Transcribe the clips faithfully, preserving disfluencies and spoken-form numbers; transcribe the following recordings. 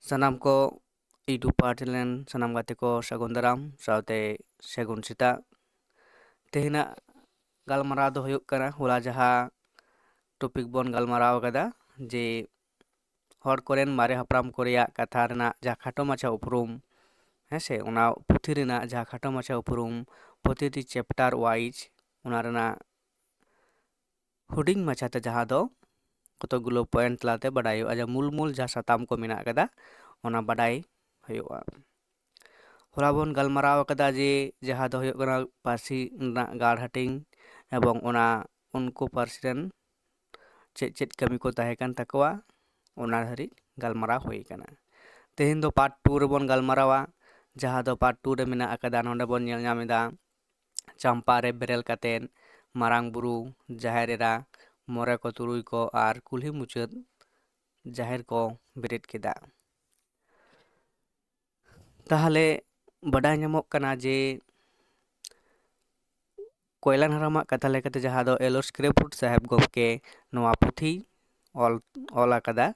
ᱥᱟᱱᱟᱢ ᱠᱚ YouTube ᱯᱟᱦᱴᱟ ᱨᱮᱱ ᱥᱟᱱᱟᱢ ᱜᱟᱛᱮ ᱠᱚ ᱥᱟᱹᱜᱩᱱ ᱫᱟᱨᱟᱢ ᱥᱟᱶᱛᱮ ᱥᱟᱹᱜᱩᱱ ᱥᱮᱛᱟᱜ᱾ ᱛᱮᱦᱮᱧᱟᱜ ᱜᱟᱞᱢᱟᱨᱟᱣ ᱫᱚ ᱦᱩᱭᱩᱜ ᱠᱟᱱᱟ, ᱦᱚᱞᱟ ᱡᱟᱦᱟᱸ ᱴᱚᱯᱤᱠ ᱵᱚᱱ ᱜᱟᱞᱢᱟᱨᱟᱣ ᱟᱠᱟᱫᱟ, ᱡᱮ ᱦᱚᱲ ᱠᱚᱨᱮᱱ ᱢᱟᱨᱮ ᱦᱟᱯᱲᱟᱢ ᱠᱚ ᱨᱮᱭᱟᱜ ᱠᱟᱛᱷᱟ ᱨᱮᱱᱟᱜ ᱡᱟᱦᱟᱸ ᱠᱷᱟᱴᱚ ᱢᱟᱪᱷᱟ ᱩᱯᱨᱩᱢ, ᱦᱮᱸ ᱥᱮ, ᱚᱱᱟ ᱯᱩᱛᱷᱤ ᱨᱮᱱᱟᱜ ᱡᱟᱦᱟᱸ ᱠᱷᱟᱴᱚ ᱢᱟᱪᱷᱟ ᱩᱯᱨᱩᱢ, ᱯᱨᱚᱛᱤᱴᱤ ᱪᱮᱯᱴᱟᱨ ᱣᱟᱭᱤᱡ ᱚᱱᱟ ᱨᱮᱱᱟᱜ ᱦᱩᱰᱤᱧ ᱢᱟᱪᱷᱟᱛᱮ, ᱡᱟᱦᱟᱸ ᱫᱚ ᱠᱚᱛᱚᱠ ᱜᱩᱞᱳ ᱯᱚᱭᱮᱱᱴ ᱛᱟᱞᱟᱛᱮ ᱵᱟᱰᱟᱭᱚᱜᱼᱟ, ᱡᱟᱦᱟᱸ ᱢᱩᱞ ᱢᱩᱞ ᱡᱟᱦᱟᱸ ᱥᱟᱛᱟᱢ ᱠᱚ ᱢᱮᱱᱟᱜ ᱟᱠᱟᱫᱟ, ᱚᱱᱟ ᱵᱟᱰᱟᱭ ᱦᱩᱭᱩᱜᱼᱟ᱾ ᱦᱚᱞᱟ ᱵᱚᱱ ᱜᱟᱞᱢᱟᱨᱟᱣ ᱟᱠᱟᱫᱟ ᱡᱮ ᱡᱟᱦᱟᱸ ᱫᱚ ᱦᱩᱭᱩᱜ ᱠᱟᱱᱟ ᱯᱟᱹᱨᱥᱤ ᱨᱮᱱᱟᱜ ᱜᱟᱲ ᱦᱟᱹᱴᱤᱧ ᱮᱵᱚᱝ ᱚᱱᱟ ᱩᱱᱠᱩ ᱯᱟᱹᱨᱥᱤ ᱨᱮᱱ ᱪᱮᱫ ᱪᱮᱫ ᱠᱟᱹᱢᱤ ᱠᱚ ᱛᱟᱦᱮᱸ ᱠᱟᱱ ᱛᱟᱠᱚᱣᱟ, ᱚᱱᱟ ᱫᱷᱟᱹᱨᱤᱡ ᱜᱟᱞᱢᱟᱨᱟᱣ ᱦᱩᱭ ᱟᱠᱟᱱᱟ᱾ ᱛᱮᱦᱮᱧ ᱫᱚ ᱯᱟᱨᱴ ᱴᱩ ᱨᱮᱵᱚᱱ ᱜᱟᱞᱢᱟᱨᱟᱣᱟ, ᱡᱟᱦᱟᱸ ᱫᱚ ᱯᱟᱨᱴ ᱴᱩ ᱨᱮ ᱢᱮᱱᱟᱜ ᱟᱠᱟᱫᱟ᱾ ᱱᱚᱰᱮ ᱵᱚᱱ ᱧᱮᱞ ᱧᱟᱢ ᱮᱫᱟ, ᱪᱟᱢᱯᱟ ᱨᱮ ᱵᱮᱨᱮᱞ ᱠᱟᱛᱮᱫ ᱢᱟᱨᱟᱝ ᱵᱩᱨᱩ, ᱡᱟᱦᱮᱨ ᱮᱨᱟ, ᱢᱚᱬᱮ ᱠᱚ ᱛᱩᱨᱩᱭ ᱠᱚ ᱟᱨ ᱠᱩᱞᱦᱤ ᱢᱩᱪᱟᱹᱫ ᱡᱟᱦᱮᱨ ᱠᱚ ᱵᱮᱨᱮᱫ ᱠᱮᱫᱟ᱾ ᱛᱟᱦᱚᱞᱮ ᱵᱟᱰᱟᱭ ᱧᱟᱢᱚᱜ ᱠᱟᱱᱟ ᱡᱮ ᱠᱚᱭᱞᱟᱱ ᱦᱟᱲᱟᱢᱟᱜ ᱠᱟᱛᱷᱟ ᱞᱮᱠᱟᱛᱮ, ᱡᱟᱦᱟᱸ ᱫᱚ ᱮᱞ ᱥᱠᱨᱮᱯᱩᱰ ᱥᱟᱦᱮᱵᱽ ᱜᱚᱢᱠᱮ ᱱᱚᱣᱟ ᱯᱩᱛᱷᱤ ᱚᱞ, ᱚᱞ ᱟᱠᱟᱫᱟ,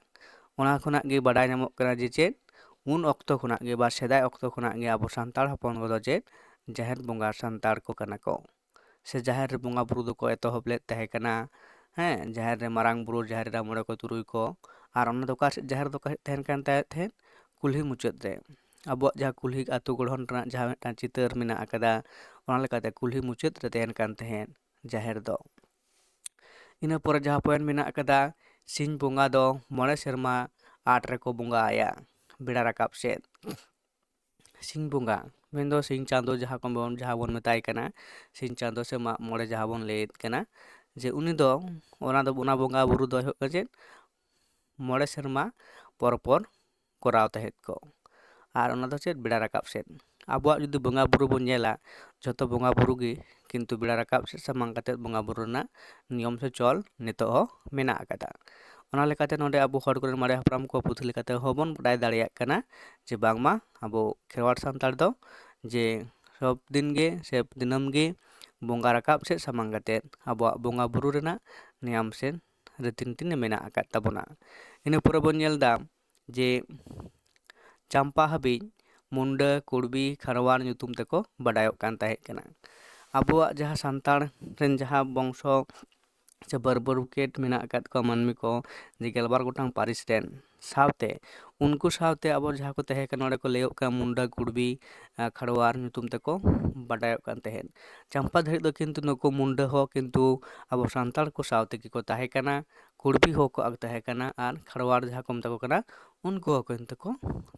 ᱚᱱᱟ ᱠᱷᱚᱱᱟᱜ ᱜᱮ ᱵᱟᱰᱟᱭ ᱧᱟᱢᱚᱜ ᱠᱟᱱᱟ ᱡᱮ ᱪᱮᱫ ᱩᱱ ᱚᱠᱛᱚ ᱠᱷᱚᱱᱟᱜ ᱜᱮ ᱵᱟ ᱥᱮᱫᱟᱭ ᱚᱠᱛᱚ ᱠᱷᱚᱱᱟᱜ ᱜᱮ ᱟᱵᱚ ᱥᱟᱱᱛᱟᱲ ᱦᱚᱯᱚᱱ ᱠᱚᱫᱚ ᱪᱮᱫ ᱡᱟᱦᱮᱨ ᱵᱚᱸᱜᱟ ᱥᱟᱱᱛᱟᱲ ᱠᱚ ᱠᱟᱱᱟ ᱠᱚ, ᱥᱮ ᱡᱟᱦᱮᱨ ᱨᱮ ᱵᱚᱸᱜᱟ ᱵᱩᱨᱩ ᱫᱚᱠᱚ ᱮᱛᱚᱦᱚᱵ ᱞᱮᱫ ᱛᱟᱦᱮᱸ ᱠᱟᱱᱟ᱾ ᱦᱮᱸ, ᱡᱟᱦᱮᱨ ᱨᱮ ᱢᱟᱨᱟᱝ ᱵᱩᱨᱩ, ᱡᱟᱦᱮᱨ ᱮᱨᱟ, ᱢᱚᱬᱮ ᱠᱚ ᱛᱩᱨᱩᱭ ᱠᱚ, ᱟᱨ ᱚᱱᱟ ᱫᱚ ᱚᱠᱟ ᱥᱮᱫ ᱡᱟᱦᱮᱨ ᱫᱚ ᱚᱠᱟ ᱥᱮᱫ ᱛᱟᱦᱮᱱ ᱠᱟᱱ ᱛᱟᱦᱮᱸᱫ ᱛᱟᱦᱮᱸᱫ? ᱠᱩᱞᱦᱤ ᱢᱩᱪᱟᱹᱫ ᱨᱮ᱾ ᱟᱵᱚᱣᱟᱜ ᱡᱟᱦᱟᱸ ᱠᱩᱞᱦᱤ ᱟᱹᱛᱩ ᱜᱚᱲᱦᱚᱱ ᱨᱮᱱᱟᱜ ᱡᱟᱦᱟᱸ ᱢᱤᱫᱴᱟᱝ ᱪᱤᱛᱟᱹᱨ ᱢᱮᱱᱟᱜ ᱟᱠᱟᱫᱟ, ᱚᱱᱟ ᱞᱮᱠᱟᱛᱮ ᱠᱩᱞᱦᱤ ᱢᱩᱪᱟᱹᱫ ᱨᱮ ᱛᱟᱦᱮᱱ ᱠᱟᱱ ᱛᱟᱦᱮᱸᱫ ᱡᱟᱦᱮᱨ ᱫᱚ᱾ ᱤᱱᱟᱹ ᱯᱚᱨᱮ ᱡᱟᱦᱟᱸ ᱯᱚᱭᱮᱱᱴ ᱢᱮᱱᱟᱜ ᱟᱠᱟᱫᱟ, ᱥᱤᱧ ᱵᱚᱸᱜᱟ ᱫᱚ ᱢᱚᱬᱮ ᱥᱮᱨᱢᱟ ᱟᱸᱴ ᱨᱮᱠᱚ ᱵᱚᱸᱜᱟ ᱟᱭᱟ, ᱵᱮᱲᱟ ᱨᱟᱠᱟᱵ ᱥᱮᱫ᱾ ᱥᱤᱧ ᱵᱚᱸᱜᱟ ᱢᱮᱱᱫᱚ ᱥᱤᱧ ᱪᱟᱸᱫᱚ ᱡᱟᱦᱟᱸ ᱠᱚ ᱵᱚᱱ, ᱡᱟᱦᱟᱸ ᱵᱚᱱ ᱢᱮᱛᱟᱭ ᱠᱟᱱᱟ ᱥᱤᱧ ᱪᱟᱸᱫᱚ ᱥᱮ ᱢᱟᱜ ᱢᱚᱬᱮ ᱡᱟᱦᱟᱸ ᱵᱚᱱ ᱞᱟᱹᱭᱮᱫ ᱠᱟᱱᱟ, ᱡᱮ ᱩᱱᱤ ᱫᱚ ᱚᱱᱟ ᱫᱚ, ᱚᱱᱟ ᱵᱚᱸᱜᱟ ᱵᱩᱨᱩ ᱫᱚ ᱦᱩᱭᱩᱜ ᱠᱟᱱᱟ ᱪᱮᱫ, ᱢᱚᱬᱮ ᱥᱮᱨᱢᱟ ᱯᱚᱨ ᱯᱚᱨ ᱠᱚᱨᱟᱣ ᱛᱟᱦᱮᱸᱫ ᱠᱚ᱾ ᱟᱨ ᱚᱱᱟ ᱫᱚ ᱪᱮᱫ, ᱵᱮᱲᱟ ᱨᱟᱠᱟᱵ ᱥᱮᱫ᱾ ᱟᱵᱚᱣᱟᱜ ᱡᱩᱫᱤ ᱵᱚᱸᱜᱟ ᱵᱩᱨᱩ ᱵᱚᱱ ᱧᱮᱞᱟ, ᱡᱷᱚᱛᱚ ᱵᱚᱸᱜᱟ ᱵᱩᱨᱩ ᱜᱮ ᱠᱤᱱᱛᱩ ᱵᱮᱲᱟ ᱨᱟᱠᱟᱵ ᱥᱮᱫ ᱥᱟᱢᱟᱝ ᱠᱟᱛᱮᱫ ᱵᱚᱸᱜᱟ ᱵᱩᱨᱩ ᱨᱮᱱᱟᱜ ᱱᱤᱭᱚᱢ ᱥᱮ ᱪᱚᱞ ᱱᱤᱛᱚᱜ ᱦᱚᱸ ᱢᱮᱱᱟᱜ ᱟᱠᱟᱫᱟ᱾ ᱚᱱᱟ ᱞᱮᱠᱟᱛᱮ ᱱᱚᱰᱮ ᱟᱵᱚ ᱦᱚᱲ ᱠᱚᱨᱮᱱ ᱢᱟᱨᱮ ᱦᱟᱯᱲᱟᱢ ᱠᱚ ᱯᱩᱛᱷᱤ ᱞᱮᱠᱟᱛᱮ ᱦᱚᱸᱵᱚᱱ ᱵᱟᱰᱟᱭ ᱫᱟᱲᱮᱭᱟᱜ ᱠᱟᱱᱟ ᱡᱮ ᱵᱟᱝᱢᱟ ᱟᱵᱚ ᱠᱷᱮᱨᱣᱟᱲ ᱥᱟᱱᱛᱟᱲ ᱫᱚ ᱡᱮ ᱥᱚᱵ ᱫᱤᱱ ᱜᱮ ᱥᱮ ᱫᱤᱱᱟᱹᱢ ᱜᱮ ᱵᱚᱸᱜᱟ ᱨᱟᱠᱟᱵ ᱥᱮᱫ ᱥᱟᱢᱟᱝ ᱠᱟᱛᱮᱫ ᱟᱵᱚᱣᱟᱜ ᱵᱚᱸᱜᱟ ᱵᱩᱨᱩ ᱨᱮᱱᱟᱜ ᱱᱤᱭᱚᱢ ᱥᱮ ᱨᱤᱛᱤᱱᱤᱛᱤ ᱢᱮᱱᱟᱜ ᱟᱠᱟᱫ ᱛᱟᱵᱚᱱᱟ᱾ ᱤᱱᱟᱹ ᱯᱚᱨᱮ ᱵᱚᱱ ᱧᱮᱞ ᱮᱫᱟ ᱡᱮ ᱪᱟᱢᱯᱟ ᱦᱟᱹᱵᱤᱡ ᱢᱩᱱᱰᱟᱹ, ᱠᱩᱲᱵᱤ, ᱠᱷᱟᱨᱣᱟᱲ ᱧᱩᱛᱩᱢ ᱛᱮᱠᱚ ᱵᱟᱰᱟᱭᱚᱜ ᱠᱟᱱ ᱛᱟᱦᱮᱸ ᱠᱟᱱᱟ᱾ ᱟᱵᱚᱣᱟᱜ ᱡᱟᱦᱟᱸ ᱥᱟᱱᱛᱟᱲ ᱨᱮᱱ ᱡᱟᱦᱟᱸ ᱵᱚᱝᱥᱚ ᱥᱮ ᱵᱟᱹᱨᱵᱟᱹᱨᱩᱠᱮᱴ ᱢᱮᱱᱟᱜ ᱟᱠᱟᱫ ᱠᱚᱣᱟ ᱢᱟᱹᱱᱢᱤ ᱠᱚ, ᱡᱮ ᱜᱮᱞᱵᱟᱨ ᱜᱚᱴᱟᱝ ᱯᱟᱹᱨᱤᱥ ᱨᱮᱱ ᱥᱟᱶᱛᱮ ᱩᱱᱠᱩ ᱥᱟᱶᱛᱮ ᱟᱵᱚ ᱡᱟᱦᱟᱸ ᱠᱚ ᱛᱟᱦᱮᱸ ᱠᱟᱱᱟ, ᱱᱚᱰᱮ ᱠᱚ ᱞᱟᱹᱭᱚᱜ ᱠᱟᱱᱟ ᱢᱩᱱᱰᱟᱹ, ᱠᱩᱲᱵᱤ, ᱟᱨ ᱠᱷᱟᱲᱣᱟᱨ ᱧᱩᱛᱩᱢ ᱛᱮᱠᱚ ᱵᱟᱰᱟᱭᱚᱜ ᱠᱟᱱ ᱛᱟᱦᱮᱸᱫ᱾ ᱪᱟᱢᱯᱟ ᱫᱷᱟᱹᱨᱤᱡ ᱫᱚ ᱠᱤᱱᱛᱩ ᱱᱩᱠᱩ ᱢᱩᱱᱰᱟᱹ ᱦᱚᱸ ᱠᱤᱱᱛᱩ ᱟᱵᱚ ᱥᱟᱱᱛᱟᱲ ᱠᱚ ᱥᱟᱶ ᱛᱮᱜᱮ ᱠᱚ ᱛᱟᱦᱮᱸ ᱠᱟᱱᱟ, ᱠᱩᱲᱵᱤ ᱦᱚᱸᱠᱚ ᱛᱟᱦᱮᱸ ᱠᱟᱱᱟ, ᱟᱨ ᱠᱷᱟᱲᱣᱟᱨ ᱡᱟᱦᱟᱸ ᱠᱚ ᱢᱮᱛᱟ ᱠᱚ ᱠᱟᱱᱟ, ᱩᱱᱠᱩ ᱦᱚᱸ ᱠᱤᱱᱛᱩ ᱠᱚ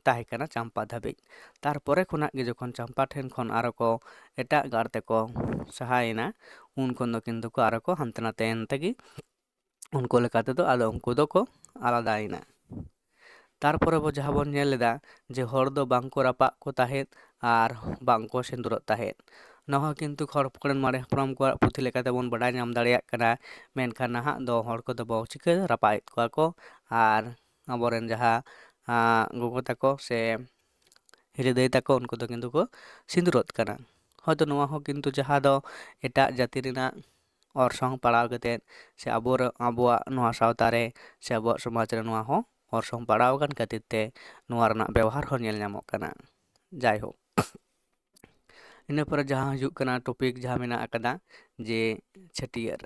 ᱛᱟᱦᱮᱸ ᱠᱟᱱᱟ ᱪᱟᱢᱯᱟ ᱫᱷᱟᱹᱵᱤᱡ᱾ ᱛᱟᱨᱯᱚᱨᱮ ᱠᱷᱚᱱᱟᱜ ᱜᱮ ᱡᱚᱠᱷᱚᱱ ᱪᱟᱢᱯᱟ ᱴᱷᱮᱱ ᱠᱷᱚᱱ ᱟᱨᱚ ᱠᱚ ᱮᱴᱟᱜ ᱜᱟᱲ ᱛᱮᱠᱚ ᱥᱟᱦᱟᱭᱮᱱᱟ, ᱩᱱ ᱠᱷᱚᱱ ᱫᱚ ᱠᱤᱱᱛᱩ ᱠᱚ ᱟᱨᱚ ᱠᱚ ᱦᱟᱱᱛᱮ ᱱᱟᱛᱮᱭᱮᱱ ᱛᱮᱜᱮ ᱩᱱᱠᱩ ᱞᱮᱠᱟ ᱛᱮᱫᱚ ᱟᱫᱚ ᱩᱱᱠᱩ ᱫᱚᱠᱚ ᱟᱞᱟᱫᱟᱭᱮᱱᱟ᱾ ᱛᱟᱨᱯᱚᱨᱮ ᱵᱚ ᱡᱟᱦᱟᱸ ᱵᱚᱱ ᱧᱮᱞ ᱞᱮᱫᱟ ᱡᱮ ᱦᱚᱲ ᱫᱚ ᱵᱟᱝ ᱠᱚ ᱨᱟᱯᱟᱜ ᱠᱚ ᱛᱟᱦᱮᱸᱫ ᱟᱨ ᱵᱟᱝ ᱠᱚ ᱥᱤᱸᱫᱩᱨᱚᱜ ᱛᱟᱦᱮᱸᱫ᱾ ᱱᱚᱣᱟ ᱦᱚᱸ ᱠᱤᱱᱛᱩ ᱦᱚᱲ ᱠᱚᱨᱮᱱ ᱢᱟᱨᱮ ᱦᱟᱯᱲᱟᱢ ᱠᱚᱣᱟᱜ ᱯᱩᱛᱷᱤ ᱞᱮᱠᱟᱛᱮ ᱵᱚᱱ ᱵᱟᱰᱟᱭ ᱧᱟᱢ ᱫᱟᱲᱮᱭᱟᱜ ᱠᱟᱱᱟ᱾ ᱢᱮᱱᱠᱷᱟᱱ ᱱᱟᱦᱟᱜ ᱫᱚ ᱦᱚᱲ ᱠᱚᱫᱚ ᱵᱚ ᱪᱤᱠᱟᱹ ᱨᱟᱯᱟᱜᱮᱫ ᱠᱚᱣᱟ ᱠᱚ, ᱟᱨ ᱟᱵᱚᱨᱮᱱ ᱡᱟᱦᱟᱸ, ᱟᱸ, ᱜᱚᱜᱚ ᱛᱟᱠᱚ ᱥᱮ ᱦᱤᱞᱤ ᱫᱟᱹᱭ ᱛᱟᱠᱚ, ᱩᱱᱠᱩ ᱫᱚ ᱠᱤᱱᱛᱩ ᱠᱚ ᱥᱤᱸᱫᱩᱨᱚᱜ ᱠᱟᱱᱟ᱾ ᱦᱚᱭᱛᱳ ᱱᱚᱣᱟ ᱦᱚᱸ ᱠᱤᱱᱛᱩ ᱡᱟᱦᱟᱸ ᱫᱚ ᱮᱴᱟᱜ ᱡᱟᱹᱛᱤ ᱨᱮᱱᱟᱜ ᱚᱨᱥᱚᱝ ᱯᱟᱲᱟᱣ ᱠᱟᱛᱮᱫ ᱥᱮ ᱟᱵᱚ, ᱟᱵᱚᱣᱟᱜ ᱱᱚᱣᱟ ᱥᱟᱶᱛᱟ ᱨᱮ ᱥᱮ ᱟᱵᱚᱣᱟᱜ ᱥᱚᱢᱟᱡᱽ ᱨᱮ ᱱᱚᱣᱟ ᱦᱚᱸ ᱚᱨᱥᱚᱝ ᱯᱟᱲᱟᱣ ᱟᱠᱟᱱ ᱠᱷᱟᱹᱛᱤᱨ ᱛᱮ ᱱᱚᱣᱟ ᱨᱮᱱᱟᱜ ᱵᱮᱣᱦᱟᱨ ᱦᱚᱸ ᱧᱮᱞ ᱧᱟᱢᱚᱜ ᱠᱟᱱᱟ᱾ ᱡᱟᱭᱦᱳᱠ, ᱤᱱᱟᱹ ᱯᱚᱨᱮ ᱡᱟᱦᱟᱸ ᱦᱤᱡᱩᱜ ᱠᱟᱱᱟ ᱴᱚᱯᱤᱠ ᱡᱟᱦᱟᱸ ᱢᱮᱱᱟᱜ ᱟᱠᱟᱫᱟ ᱡᱮ ᱪᱷᱟᱹᱴᱭᱟᱹᱨ᱾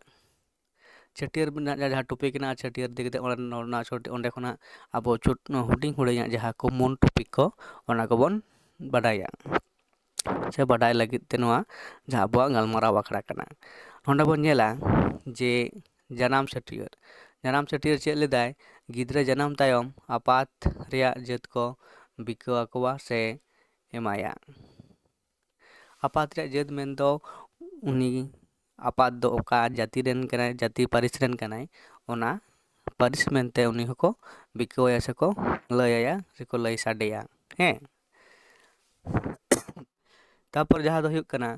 ᱪᱷᱟᱹᱴᱭᱟᱹᱨ ᱨᱮᱱᱟᱜ ᱡᱟᱦᱟᱸ ᱴᱚᱯᱤᱠ ᱦᱮᱱᱟᱜᱼᱟ, ᱪᱷᱟᱹᱴᱭᱟᱹᱨ ᱤᱫᱤ ᱠᱟᱛᱮ ᱚᱸᱰᱮ, ᱚᱱᱟ ᱪᱷᱚᱴ-, ᱚᱸᱰᱮ ᱠᱷᱚᱱᱟᱜ ᱟᱵᱚ ᱪᱷᱩᱴ-, ᱦᱩᱰᱤᱧ ᱦᱩᱰᱤᱧᱟᱜ ᱡᱟᱦᱟᱸ ᱠᱚ ᱢᱩᱞ ᱴᱚᱯᱤᱠ ᱠᱚ, ᱚᱱᱟ ᱠᱚᱵᱚᱱ ᱵᱟᱰᱟᱭᱟ ᱥᱮ ᱵᱟᱰᱟᱭ ᱞᱟᱹᱜᱤᱫ ᱛᱮ ᱱᱚᱣᱟ ᱡᱟᱦᱟᱸ ᱟᱵᱚᱣᱟᱜ ᱜᱟᱞᱢᱟᱨᱟᱣ ᱟᱠᱷᱲᱟ ᱠᱟᱱᱟ᱾ ᱱᱚᱸᱰᱮ ᱵᱚᱱ ᱧᱮᱞᱟ ᱡᱮ ᱡᱟᱱᱟᱢ ᱪᱷᱟᱹᱴᱭᱟᱹᱨ᱾ ᱡᱟᱱᱟᱢ ᱪᱷᱟᱹᱴᱭᱟᱹᱨ ᱪᱮᱫ ᱞᱮᱫᱟᱭ? ᱜᱤᱫᱽᱨᱟᱹ ᱡᱟᱱᱟᱢ ᱛᱟᱭᱚᱢ ᱟᱯᱟᱛ ᱨᱮᱭᱟᱜ ᱡᱟᱹᱛ ᱠᱚ ᱵᱤᱠᱟᱹᱣ ᱟᱠᱚᱣᱟ ᱥᱮ ᱮᱢᱟᱭᱟ᱾ ᱟᱯᱟᱛ ᱨᱮᱭᱟᱜ ᱡᱟᱹᱛ ᱢᱮᱱᱫᱚ ᱩᱱᱤ ᱟᱯᱟᱛ ᱫᱚ ᱚᱠᱟ ᱡᱟᱹᱛᱤ ᱨᱮᱱ ᱠᱟᱱᱟᱭ, ᱡᱟᱹᱛᱤ ᱯᱟᱹᱨᱤᱥ ᱨᱮᱱ ᱠᱟᱱᱟᱭ, ᱚᱱᱟ ᱯᱟᱹᱨᱤᱥ ᱢᱮᱱᱛᱮ ᱩᱱᱤ ᱦᱚᱸᱠᱚ ᱵᱤᱠᱟᱹᱣᱟᱭᱟ ᱥᱮᱠᱚ ᱞᱟᱹᱭ ᱟᱭᱟ ᱥᱮᱠᱚ ᱞᱟᱹᱭ ᱥᱟᱰᱮᱭᱟ᱾ ᱦᱮᱸ, ᱛᱟᱨᱯᱚᱨ ᱡᱟᱦᱟᱸ ᱫᱚ ᱦᱩᱭᱩᱜ ᱠᱟᱱᱟ,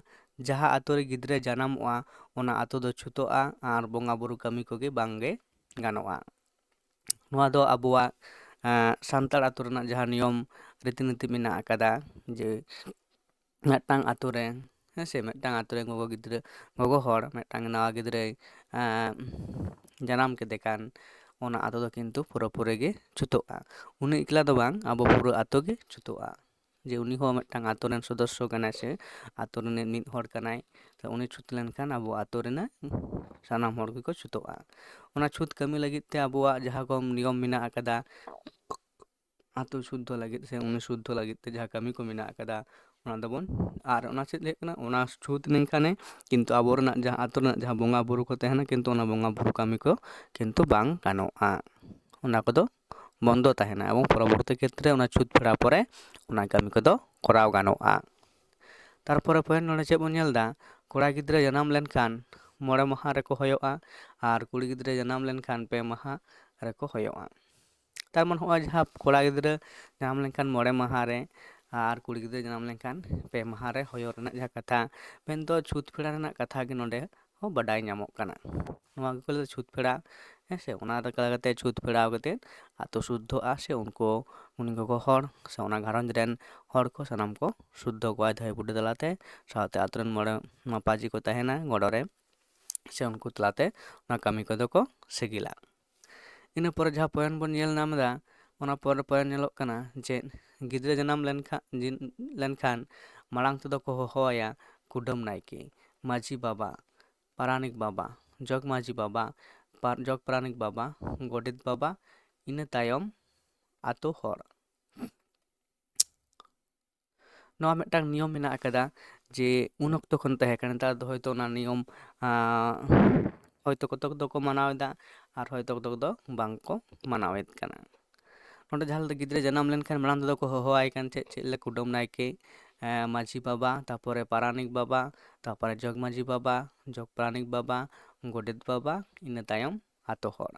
ᱡᱟᱦᱟᱸ ᱟᱛᱳ ᱨᱮ ᱜᱤᱫᱽᱨᱟᱹ ᱡᱟᱱᱟᱢᱚᱜᱼᱟ, ᱚᱱᱟ ᱟᱛᱳ ᱫᱚ ᱪᱷᱩᱛᱚᱜᱼᱟ ᱟᱨ ᱵᱚᱸᱜᱟ ᱵᱩᱨᱩ ᱠᱟᱹᱢᱤ ᱠᱚᱜᱮ ᱵᱟᱝᱜᱮ ᱜᱟᱱᱚᱜᱼᱟ᱾ ᱱᱚᱣᱟ ᱫᱚ ᱟᱵᱚᱣᱟᱜ, ᱮᱸ, ᱥᱟᱱᱛᱟᱲ ᱟᱛᱳ ᱨᱮᱱᱟᱜ ᱡᱟᱦᱟᱸ ᱱᱤᱭᱚᱢ ᱨᱤᱛᱤ ᱱᱤᱛᱤ ᱢᱮᱱᱟᱜ ᱟᱠᱟᱫᱟ, ᱡᱮ ᱢᱤᱫᱴᱟᱝ ᱟᱛᱳ ᱨᱮ, ᱦᱮᱸ ᱥᱮ, ᱢᱤᱫᱴᱟᱝ ᱟᱛᱳ ᱨᱮ ᱜᱚᱜᱚ ᱜᱤᱫᱽᱨᱟᱹ, ᱜᱚᱜᱚ ᱦᱚᱲ ᱢᱤᱫᱴᱟᱝ ᱱᱟᱣᱟ ᱜᱤᱫᱽᱨᱟᱹᱭ, ᱮᱸ, ᱡᱟᱱᱟᱢ ᱠᱮᱫᱮ ᱠᱷᱟᱱ, ᱚᱱᱟ ᱟᱛᱳ ᱫᱚ ᱠᱤᱱᱛᱩ ᱯᱩᱨᱟᱹᱯᱩᱨᱤ ᱜᱮ ᱪᱷᱩᱛᱚᱜᱼᱟ᱾ ᱩᱱᱤ ᱮᱠᱞᱟ ᱫᱚ ᱵᱟᱝ, ᱟᱵᱚ ᱯᱩᱨᱟᱹ ᱟᱛᱳ ᱜᱮ ᱪᱷᱩᱛᱚᱜᱼᱟ᱾ ᱡᱮ ᱩᱱᱤ ᱦᱚᱸ ᱢᱤᱫᱴᱟᱝ ᱟᱛᱳ ᱨᱮᱱ ᱥᱚᱫᱚᱥᱥᱚ ᱠᱟᱱᱟᱭ ᱥᱮ ᱟᱛᱳ ᱨᱤᱱᱤᱡ ᱢᱤᱫ ᱦᱚᱲ ᱠᱟᱱᱟᱭ, ᱛᱚ ᱩᱱᱤ ᱪᱷᱩᱛ ᱞᱮᱱᱠᱷᱟᱱ ᱟᱵᱚ ᱟᱛᱳ ᱨᱮᱱᱟᱜ ᱥᱟᱱᱟᱢ ᱦᱚᱲ ᱜᱮᱠᱚ ᱪᱷᱩᱛᱚᱜᱼᱟ᱾ ᱚᱱᱟ ᱪᱷᱩᱛ ᱠᱟᱹᱢᱤ ᱞᱟᱹᱜᱤᱫ ᱛᱮ ᱟᱵᱚᱣᱟᱜ ᱡᱟᱦᱟᱸ ᱠᱚ ᱱᱤᱭᱚᱢ ᱢᱮᱱᱟᱜ ᱟᱠᱟᱫᱟ, ᱟᱛᱳ ᱥᱩᱫᱽᱫᱷᱚ ᱞᱟᱹᱜᱤᱫ ᱥᱮ ᱩᱱᱤ ᱥᱩᱫᱽᱫᱷᱚ ᱞᱟᱹᱜᱤᱫ ᱛᱮ ᱡᱟᱦᱟᱸ ᱠᱟᱹᱢᱤ ᱠᱚ ᱢᱮᱱᱟᱜ ᱟᱠᱟᱫᱟ, ᱚᱱᱟ ᱫᱚᱵᱚᱱ, ᱟᱨ ᱚᱱᱟ ᱪᱮᱫ ᱦᱩᱭᱩᱜ ᱠᱟᱱᱟ, ᱚᱱᱟ ᱪᱷᱩᱛ ᱞᱮᱱᱠᱷᱟᱱᱮ ᱠᱤᱱᱛᱩ ᱟᱵᱚ ᱨᱮᱱᱟᱜ ᱡᱟᱦᱟᱸ ᱟᱛᱳ ᱨᱮᱱᱟᱜ ᱡᱟᱦᱟᱸ ᱵᱚᱸᱜᱟ ᱵᱩᱨᱩ ᱠᱚ ᱛᱟᱦᱮᱱᱟ, ᱠᱤᱱᱛᱩ ᱚᱱᱟ ᱵᱚᱸᱜᱟ ᱵᱩᱨᱩ ᱠᱟᱹᱢᱤ ᱠᱚ ᱠᱤᱱᱛᱩ ᱵᱟᱝ ᱜᱟᱱᱚᱜᱼᱟ, ᱚᱱᱟ ᱠᱚᱫᱚ ᱵᱚᱱᱫᱚ ᱛᱟᱦᱮᱱᱟ᱾ ᱮᱵᱚᱝ ᱯᱚᱨᱚᱵᱚᱨᱛᱤ ᱠᱷᱮᱛᱨᱮ ᱚᱱᱟ ᱪᱷᱩᱛ ᱯᱷᱮᱲᱟᱣ ᱯᱚᱨᱮ ᱚᱱᱟ ᱠᱟᱹᱢᱤ ᱠᱚᱫᱚ ᱠᱚᱨᱟᱣ ᱜᱟᱱᱚᱜᱼᱟ᱾ ᱛᱟᱨᱯᱚᱨᱮ ᱯᱚᱭᱮᱱᱴ ᱱᱚᱰᱮ ᱪᱮᱫ ᱵᱚᱱ ᱧᱮᱞ ᱮᱫᱟ, ᱠᱚᱲᱟ ᱜᱤᱫᱽᱨᱟᱹ ᱡᱟᱱᱟᱢ ᱞᱮᱱᱠᱷᱟᱱ ᱢᱚᱬᱮ ᱢᱟᱦᱟ ᱨᱮᱠᱚ ᱦᱚᱭᱚᱜᱼᱟ ᱟᱨ ᱠᱩᱲᱤ ᱜᱤᱫᱽᱨᱟᱹ ᱡᱟᱱᱟᱢ ᱞᱮᱱᱠᱷᱟᱱ ᱯᱮ ᱢᱟᱦᱟ ᱨᱮᱠᱚ ᱦᱚᱭᱚᱜᱼᱟ᱾ ᱛᱟᱨ ᱢᱟᱱᱮ ᱱᱚᱜᱼᱚᱭ ᱡᱟᱦᱟᱸ ᱠᱚᱲᱟ ᱜᱤᱫᱽᱨᱟᱹ ᱡᱟᱱᱟᱢ ᱞᱮᱱᱠᱷᱟᱱ ᱢᱚᱬᱮ ᱢᱟᱦᱟ ᱨᱮ ᱟᱨ ᱠᱩᱲᱤ ᱜᱤᱫᱽᱨᱟᱹ ᱡᱟᱱᱟᱢ ᱞᱮᱱᱠᱷᱟᱱ ᱯᱮ ᱢᱟᱦᱟ ᱨᱮ ᱦᱚᱭᱚ ᱨᱮᱱᱟᱜ ᱡᱟᱦᱟᱸ ᱠᱟᱛᱷᱟ, ᱢᱮᱱᱫᱚ ᱪᱷᱩᱛ ᱯᱷᱮᱲᱟ ᱨᱮᱱᱟᱜ ᱠᱟᱛᱷᱟ ᱜᱮ ᱱᱚᱰᱮ ᱦᱚᱸ ᱵᱟᱰᱟᱭ ᱧᱟᱢᱚᱜ ᱠᱟᱱᱟ᱾ ᱱᱚᱣᱟ ᱜᱮᱠᱚ ᱞᱟᱹᱭᱫᱟ ᱪᱷᱩᱛ ᱯᱷᱮᱲᱟ, ᱦᱮᱸ ᱥᱮ᱾ ᱚᱱᱟ ᱞᱮᱠᱟ ᱠᱟᱛᱮ ᱪᱷᱩᱛ ᱯᱷᱮᱲᱟᱣ ᱠᱟᱛᱮ ᱟᱛᱳ ᱥᱩᱫᱽᱫᱷᱚᱜᱼᱟ ᱥᱮ ᱩᱱᱠᱩ, ᱩᱱᱤ ᱜᱚᱜᱚ ᱦᱚᱲ ᱥᱮ ᱚᱱᱟ ᱜᱷᱟᱨᱚᱸᱡᱽ ᱨᱮᱱ ᱦᱚᱲ ᱠᱚ ᱥᱟᱱᱟᱢ ᱠᱚ ᱥᱩᱫᱽᱫᱷᱚ ᱠᱚᱣᱟᱭ ᱫᱷᱟᱹᱭ ᱵᱩᱰᱷᱤ ᱛᱟᱞᱟᱛᱮ, ᱥᱟᱶᱛᱮ ᱟᱛᱳ ᱨᱮᱱ ᱢᱚᱬᱮ ᱢᱟᱯᱟᱡᱤ ᱠᱚ ᱛᱟᱦᱮᱱᱟ ᱜᱚᱲᱚ ᱨᱮ, ᱥᱮ ᱩᱱᱠᱩ ᱛᱟᱞᱟᱛᱮ ᱚᱱᱟ ᱠᱟᱹᱢᱤ ᱠᱚᱫᱚ ᱠᱚ ᱥᱤᱜᱤᱞᱟ᱾ ᱤᱱᱟᱹ ᱯᱚᱨᱮ ᱡᱟᱦᱟᱸ ᱯᱚᱭᱮᱱᱴ ᱵᱚᱱ ᱧᱮᱞ ᱧᱟᱢ ᱮᱫᱟ, ᱚᱱᱟ ᱯᱚᱨᱮ ᱯᱚᱭᱮᱱᱴ ᱧᱮᱞᱚᱜ ᱠᱟᱱᱟ ᱡᱮ ᱜᱤᱫᱽᱨᱟᱹ ᱡᱟᱱᱟᱢ ᱞᱮᱱᱠᱷᱟᱱ, ᱡᱤᱱ-, ᱞᱮᱱᱠᱷᱟᱱ ᱢᱟᱲᱟᱝ ᱛᱮᱫᱚ ᱠᱚ ᱦᱚᱦᱚᱣᱟᱭᱟ ᱠᱩᱰᱟᱹᱢ ᱱᱟᱭᱠᱮ, ᱢᱟᱹᱡᱷᱤ ᱵᱟᱵᱟ, ᱯᱟᱨᱟᱱᱤᱠ ᱵᱟᱵᱟ, ᱡᱚᱜᱽ ᱢᱟᱹᱡᱷᱤ ᱵᱟᱵᱟ, ᱯᱟᱨ-, ᱡᱚᱜᱽ ᱯᱟᱨᱟᱱᱤᱠ ᱵᱟᱵᱟ, ᱜᱚᱰᱮᱛ ᱵᱟᱵᱟ, ᱤᱱᱟᱹ ᱛᱟᱭᱚᱢ ᱟᱛᱳ ᱦᱚᱲ᱾ ᱱᱚᱣᱟ ᱢᱤᱫᱴᱟᱝ ᱱᱤᱭᱚᱢ ᱢᱮᱱᱟᱜ ᱟᱠᱟᱫᱟ ᱡᱮ ᱩᱱ ᱚᱠᱛᱚ ᱠᱷᱚᱱ ᱛᱟᱦᱮᱸ ᱠᱟᱱᱟ, ᱱᱮᱛᱟᱨ ᱫᱚ ᱦᱚᱭᱛᱳ ᱚᱱᱟ ᱱᱤᱭᱚᱢ, ᱟᱸ, ᱦᱚᱭᱛᱳ ᱠᱚᱛᱚᱠ ᱫᱚᱠᱚ ᱢᱟᱱᱟᱣ ᱮᱫᱟ ᱟᱨ ᱦᱚᱭᱛᱳ ᱠᱚᱛᱚᱠ ᱫᱚ ᱵᱟᱝ ᱠᱚ ᱢᱟᱱᱟᱣᱮᱫ ᱠᱟᱱᱟ᱾ ᱱᱚᱰᱮ ᱡᱟᱦᱟᱸ ᱞᱮᱠᱟ ᱜᱤᱫᱽᱨᱟᱹ ᱡᱟᱱᱟᱢ ᱞᱮᱱᱠᱷᱟᱱ ᱢᱟᱲᱟᱝ ᱛᱮᱫᱚ ᱠᱚ ᱦᱚᱦᱚᱣᱟᱭ ᱠᱟᱱ ᱪᱮᱫ, ᱪᱮᱫ ᱞᱮᱠᱟ ᱠᱩᱰᱟᱹᱢ ᱱᱟᱭᱠᱮ, ᱮᱸ, ᱢᱟᱹᱡᱷᱤ ᱵᱟᱵᱟ, ᱛᱟᱨᱯᱚᱨᱮ ᱯᱟᱨᱟᱱᱤᱠ ᱵᱟᱵᱟ, ᱛᱟᱨᱯᱚᱨᱮ ᱡᱚᱜᱽ ᱢᱟᱹᱡᱷᱤ ᱵᱟᱵᱟ, ᱡᱚᱜᱽ ᱯᱟᱨᱟᱱᱤᱠ ᱵᱟᱵᱟ, ᱜᱚᱰᱮᱛ ᱵᱟᱵᱟ, ᱤᱱᱟᱹ ᱛᱟᱭᱚᱢ ᱟᱛᱳ ᱦᱚᱲ᱾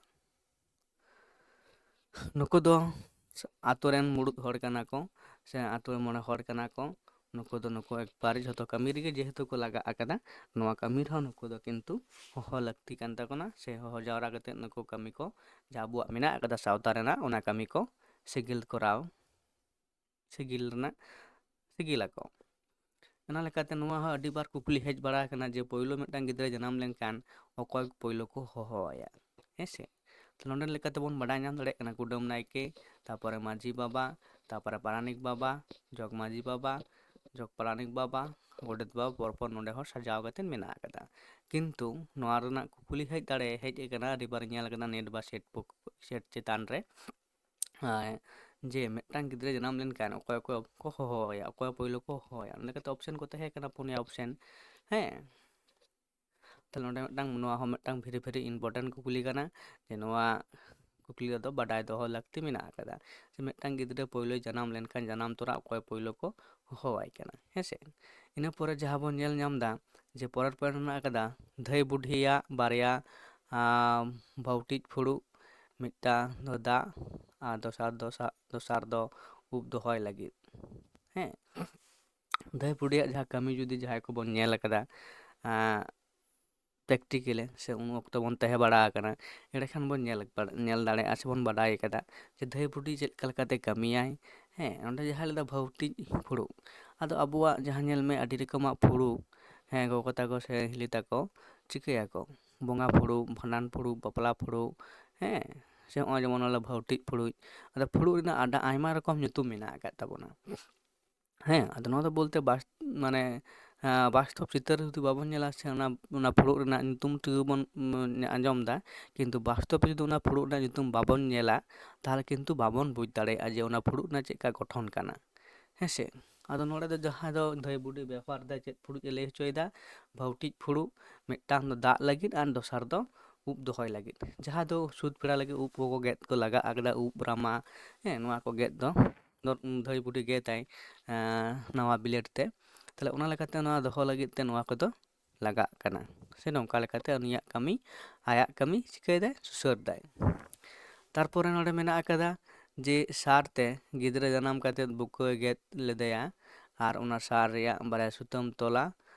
ᱱᱩᱠᱩ ᱫᱚ ᱟᱛᱳ ᱨᱮᱱ ᱢᱩᱲᱩᱫ ᱦᱚᱲ ᱠᱟᱱᱟ ᱠᱚ, ᱥᱮ ᱟᱛᱳ ᱨᱮᱱ ᱢᱚᱬᱮ ᱦᱚᱲ ᱠᱟᱱᱟ ᱠᱚ᱾ ᱱᱩᱠᱩ ᱫᱚ ᱱᱩᱠᱩ ᱮᱠᱵᱟᱨᱮ ᱡᱷᱚᱛᱚ ᱠᱟᱹᱢᱤ ᱨᱮᱜᱮ ᱡᱮᱦᱮᱛᱩ ᱠᱚ ᱞᱟᱜᱟᱜ ᱟᱠᱟᱫᱟ, ᱱᱚᱣᱟ ᱠᱟᱹᱢᱤ ᱨᱮᱦᱚᱸ ᱱᱩᱠᱩ ᱫᱚ ᱠᱤᱱᱛᱩ ᱦᱚᱦᱚ ᱞᱟᱹᱠᱛᱤ ᱠᱟᱱ ᱛᱟᱠᱚᱱᱟ, ᱥᱮ ᱦᱚᱦᱚ ᱡᱟᱣᱨᱟ ᱠᱟᱛᱮ ᱱᱩᱠᱩ ᱠᱟᱹᱢᱤ ᱠᱚ ᱡᱟᱦᱟᱸ ᱟᱵᱚᱣᱟᱜ ᱢᱮᱱᱟᱜ ᱟᱠᱟᱫᱟ ᱥᱟᱶᱛᱟ ᱨᱮᱱᱟᱜ, ᱚᱱᱟ ᱠᱟᱹᱢᱤ ᱠᱚ ᱥᱤᱜᱤᱞ ᱠᱚᱨᱟᱣ, ᱥᱤᱜᱤᱞ ᱨᱮᱱᱟᱜ, ᱥᱤᱜᱤᱞ ᱟᱠᱚ᱾ ᱚᱱᱟ ᱞᱮᱠᱟᱛᱮ ᱱᱚᱣᱟ ᱦᱚᱸ ᱟᱹᱰᱤ ᱵᱟᱨ ᱠᱩᱠᱞᱤ ᱦᱮᱡ ᱵᱟᱲᱟ ᱟᱠᱟᱱᱟ ᱡᱮ ᱯᱳᱭᱞᱳ ᱢᱤᱫᱴᱟᱝ ᱜᱤᱫᱽᱨᱟᱹ ᱡᱟᱱᱟᱢ ᱞᱮᱱᱠᱷᱟᱱ ᱚᱠᱚᱭ ᱯᱳᱭᱞᱳ ᱠᱚ ᱦᱚᱦᱚ ᱟᱭᱟ, ᱦᱮᱸ ᱥᱮ? ᱛᱚ ᱱᱚᱰᱮ ᱞᱮᱠᱟᱛᱮᱵᱚᱱ ᱵᱟᱰᱟᱭ ᱧᱟᱢ ᱫᱟᱲᱮᱭᱟᱜ ᱠᱟᱱᱟ, ᱠᱩᱰᱟᱹᱢ ᱱᱟᱭᱠᱮ, ᱛᱟᱨᱯᱚᱨᱮ ᱢᱟᱹᱡᱷᱤ ᱵᱟᱵᱟ, ᱛᱟᱨᱯᱚᱨᱮ ᱯᱟᱨᱟᱱᱤᱠ ᱵᱟᱵᱟ, ᱡᱚᱜᱽ ᱢᱟᱹᱡᱷᱤ ᱵᱟᱵᱟ, ᱡᱚᱜᱽ ᱯᱟᱨᱟᱱᱤᱠ ᱵᱟᱵᱟ, ᱜᱚᱰᱮᱛ ᱵᱟᱵᱟ, ᱯᱚᱨᱯᱚᱨ ᱱᱚᱰᱮ ᱦᱚᱸ ᱥᱟᱡᱟᱣ ᱠᱟᱛᱮ ᱢᱮᱱᱟᱜ ᱟᱠᱟᱫᱟ᱾ ᱠᱤᱱᱛᱩ ᱱᱚᱣᱟ ᱨᱮᱱᱟᱜ ᱠᱩᱠᱞᱤ ᱦᱮᱡ ᱫᱟᱲᱮ ᱦᱮᱡ ᱟᱠᱟᱱᱟ, ᱟᱹᱰᱤᱵᱟᱨ ᱧᱮᱞ ᱟᱠᱟᱱᱟ ᱱᱮᱴ ᱵᱟ ᱥᱮᱴ ᱯᱚᱠ-, ᱥᱮᱴ ᱪᱮᱛᱟᱱ ᱨᱮ, ᱟᱨ ᱡᱮ ᱢᱤᱫᱴᱟᱝ ᱜᱤᱫᱽᱨᱟᱹ ᱡᱟᱱᱟᱢ ᱞᱮᱱᱠᱷᱟᱱ ᱚᱠᱚᱭ ᱚᱠᱚᱭ ᱠᱚ ᱦᱚᱦᱚᱣᱟᱭᱟ, ᱚᱠᱚᱭ ᱯᱳᱭᱞᱳ ᱠᱚ ᱦᱚᱦᱚᱣᱟᱭᱟ? ᱚᱱᱟ ᱞᱮᱠᱟᱛᱮ ᱚᱯᱥᱮᱱ ᱠᱚ ᱛᱟᱦᱮᱸ ᱠᱟᱱᱟ, ᱯᱩᱱᱭᱟ ᱚᱯᱥᱮᱱ᱾ ᱦᱮᱸ, ᱛᱟᱦᱞᱮ ᱱᱚᱰᱮ ᱢᱤᱫᱴᱟᱝ, ᱱᱚᱣᱟ ᱦᱚᱸ ᱢᱤᱫᱴᱟᱝ very very important ᱠᱩᱠᱞᱤ ᱠᱟᱱᱟ, ᱡᱮ ᱱᱚᱣᱟ ᱠᱩᱠᱞᱤ ᱨᱮᱫᱚ ᱵᱟᱰᱟᱭ ᱫᱚᱦᱚ ᱞᱟᱹᱠᱛᱤ ᱢᱮᱱᱟᱜ ᱟᱠᱟᱫᱟ, ᱡᱮ ᱢᱤᱫᱴᱟᱝ ᱜᱤᱫᱽᱨᱟᱹ ᱯᱳᱭᱞᱳᱭ ᱡᱟᱱᱟᱢ ᱞᱮᱱᱠᱷᱟᱱ ᱡᱟᱱᱟᱢ ᱛᱚᱨᱟ ᱚᱠᱚᱭ ᱯᱳᱭᱞᱳ ᱠᱚ ᱦᱚᱦᱚᱣᱟᱭ ᱠᱟᱱᱟ, ᱦᱮᱸ ᱥᱮ? ᱤᱱᱟᱹ ᱯᱚᱨᱮ ᱡᱟᱦᱟᱸ ᱵᱚᱱ ᱧᱮᱞ ᱧᱟᱢ ᱮᱫᱟ, ᱡᱮ ᱯᱚᱨᱮᱨ point ᱢᱮᱱᱟᱜ ᱟᱠᱟᱫᱟ, ᱫᱷᱟᱹᱭ ᱵᱩᱰᱷᱤᱭᱟᱜ ᱵᱟᱨᱭᱟ, ᱟᱢ, ᱵᱷᱟᱹᱣᱴᱤᱡ ᱯᱷᱩᱲᱩᱜ, ᱢᱤᱫᱴᱟᱝ ᱫᱚ ᱫᱟᱜ ᱟᱨ ᱫᱚᱥᱟᱨ ᱫᱚ ᱥᱟ-, ᱫᱚᱥᱟᱨ ᱫᱚ ᱩᱵ ᱫᱚᱦᱚᱭ ᱞᱟᱹᱜᱤᱫ᱾ ᱦᱮᱸ, ᱫᱷᱟᱹᱭ ᱵᱩᱰᱷᱤᱭᱟᱜ ᱡᱟᱦᱟᱸ ᱠᱟᱹᱢᱤ ᱡᱩᱫᱤ ᱡᱟᱦᱟᱸᱭ ᱠᱚᱵᱚᱱ ᱧᱮᱞ ᱟᱠᱟᱫᱟ, ᱟᱸ, practical ᱮ ᱥᱮ ᱩᱱ ᱚᱠᱛᱚ ᱵᱚᱱ ᱛᱟᱦᱮᱸ ᱵᱟᱲᱟ ᱟᱠᱟᱱᱟ, ᱮᱸᱰᱮᱠᱷᱟᱱ ᱵᱚᱱ ᱧᱮᱞ, ᱧᱮᱞ ᱫᱟᱲᱮᱭᱟᱜᱼᱟ ᱥᱮ ᱵᱚᱱ ᱵᱟᱰᱟᱭ ᱟᱠᱟᱫᱟ ᱡᱮ ᱫᱷᱟᱹᱭ ᱵᱩᱰᱷᱤ ᱪᱮᱫ ᱞᱮᱠᱟ ᱞᱮᱠᱟᱛᱮ ᱠᱟᱹᱢᱤᱭᱟᱭ᱾ ᱦᱮᱸ, ᱚᱸᱰᱮ ᱡᱟᱦᱟᱸ ᱞᱮᱠᱟ ᱵᱷᱟᱹᱣᱴᱤᱡ ᱯᱷᱩᱲᱩᱜ, ᱟᱫᱚ ᱟᱵᱚᱣᱟᱜ ᱡᱟᱦᱟᱸ ᱧᱮᱞ ᱢᱮ ᱟᱹᱰᱤ ᱨᱚᱠᱚᱢᱟᱜ ᱯᱷᱩᱲᱩᱜ, ᱦᱮᱸ, ᱜᱚᱜᱚ ᱛᱟᱠᱚ ᱥᱮ ᱦᱤᱞᱤ ᱛᱟᱠᱚ ᱪᱤᱠᱟᱹᱭᱟᱠᱚ, ᱵᱚᱸᱜᱟ ᱯᱷᱩᱲᱩᱜ, ᱵᱷᱟᱸᱰᱟᱱ ᱯᱷᱩᱲᱩᱜ, ᱵᱟᱯᱞᱟ ᱯᱷᱩᱲᱩᱜ, ᱦᱮᱸ, ᱥᱮ ᱱᱚᱜᱼᱚᱭ ᱡᱮᱢᱚᱱ ᱚᱱᱟ ᱵᱷᱟᱹᱣᱴᱤᱡ ᱯᱷᱩᱲᱩᱜ᱾ ᱟᱫᱚ ᱯᱷᱩᱲᱩᱜ ᱨᱮᱱᱟᱜ ᱟᱰᱟ ᱟᱭᱢᱟ ᱨᱚᱠᱚᱢ ᱧᱩᱛᱩᱢ ᱢᱮᱱᱟᱜ ᱟᱠᱟᱫ ᱛᱟᱵᱚᱱᱟ᱾ ᱦᱮᱸ, ᱟᱫᱚ ᱱᱚᱣᱟ ᱫᱚ ᱵᱚᱞᱛᱮ ᱵᱟᱥ-, ᱢᱟᱱᱮ, ᱟᱸ, ᱵᱟᱥᱛᱚᱵ ᱪᱤᱛᱟᱹᱨ ᱡᱩᱫᱤ ᱵᱟᱵᱚᱱ ᱧᱮᱞᱟ ᱥᱮ ᱚᱱᱟ, ᱚᱱᱟ ᱯᱷᱩᱲᱩᱜ ᱨᱮᱱᱟᱜ ᱧᱩᱛᱩᱢ ᱛᱮᱜᱮ ᱵᱚᱱ, ᱩᱢ, ᱟᱸᱡᱚᱢ ᱮᱫᱟ, ᱠᱤᱱᱛᱩ ᱵᱟᱥᱛᱚᱵ ᱡᱩᱫᱤ ᱚᱱᱟ ᱯᱷᱩᱲᱩᱜ ᱨᱮᱱᱟᱜ ᱧᱩᱛᱩᱢ ᱵᱟᱵᱚᱱ ᱧᱮᱞᱟ, ᱛᱟᱦᱚᱞᱮ ᱠᱤᱱᱛᱩ ᱵᱟᱵᱚᱱ ᱵᱩᱡᱽ ᱫᱟᱲᱮᱭᱟᱜᱼᱟ ᱡᱮ ᱚᱱᱟ ᱯᱷᱩᱲᱩᱜ ᱨᱮᱱᱟᱜ ᱪᱮᱫ ᱞᱮᱠᱟ ᱜᱚᱴᱷᱚᱱ ᱠᱟᱱᱟ᱾ ᱦᱮᱸ ᱥᱮ? ᱟᱫᱚ ᱱᱚᱰᱮ ᱫᱚ ᱡᱟᱦᱟᱸᱭ ᱫᱚ ᱫᱷᱟᱹᱭ ᱵᱩᱰᱷᱤ ᱵᱮᱣᱦᱟᱨ ᱮᱫᱟᱭ, ᱪᱮᱫ ᱯᱷᱩᱲᱩᱜ ᱮ ᱞᱟᱹᱭ ᱦᱚᱪᱚᱭᱮᱫᱟ? ᱵᱷᱟᱹᱣᱴᱤᱡ ᱯᱷᱩᱲᱩᱜ, ᱢᱤᱫᱴᱟᱝ ᱫᱚ ᱫᱟᱜ ᱞᱟᱹᱜᱤᱫ ᱟᱨ ᱫᱚᱥᱟᱨ ᱫᱚ ᱩᱵ ᱫᱚᱦᱚᱭ ᱞᱟᱹᱜᱤᱫ᱾ ᱡᱟᱦᱟᱸ ᱫᱚ ᱥᱩᱫ ᱯᱮᱲᱟ ᱞᱟᱹᱜᱤᱫ ᱩᱵ ᱠᱚᱠᱚ ᱜᱮᱫ ᱠᱚ ᱞᱟᱜᱟᱜ ᱟᱠᱟᱫᱟ, ᱩᱵ ᱨᱟᱢᱟ, ᱦᱮᱸ, ᱱᱚᱣᱟ ᱠᱚ ᱜᱮᱫ ᱫᱚ ᱫᱚ-, ᱫᱷᱟᱹᱭ ᱵᱩᱰᱷᱤ ᱜᱮᱫᱟᱭ, ᱮᱸ, ᱱᱟᱣᱟ ᱵᱞᱮᱰ ᱛᱮ᱾ ᱛᱟᱦᱞᱮ ᱚᱱᱟ ᱞᱮᱠᱟᱛᱮ ᱱᱚᱣᱟ ᱫᱚᱦᱚ ᱞᱟᱹᱜᱤᱫ ᱛᱮ ᱱᱚᱣᱟ ᱠᱚᱫᱚ ᱞᱟᱜᱟᱜ ᱠᱟᱱᱟ, ᱥᱮ ᱱᱚᱝᱠᱟ ᱞᱮᱠᱟᱛᱮ ᱩᱱᱤᱭᱟᱜ ᱠᱟᱹᱢᱤ, ᱟᱭᱟᱜ ᱠᱟᱹᱢᱤ ᱪᱤᱠᱟᱹᱭᱮᱫᱟᱭ? ᱥᱩᱥᱟᱹᱨᱫᱟᱭ᱾ ᱛᱟᱨᱯᱚᱨᱮ ᱱᱚᱰᱮ ᱢᱮᱱᱟᱜ ᱟᱠᱟᱫᱟ ᱡᱮ ᱥᱟᱨ ᱛᱮ ᱜᱤᱫᱽᱨᱟᱹ ᱡᱟᱱᱟᱢ ᱠᱟᱛᱮᱫ ᱵᱩᱠᱟᱹᱭ ᱜᱮᱫ ᱞᱮᱫᱮᱭᱟ ᱟᱨ ᱚᱱᱟ ᱥᱟᱨ ᱨᱮᱭᱟᱜ ᱵᱟᱨᱭᱟ ᱥᱩᱛᱟᱹᱢ ᱛᱚᱞᱟ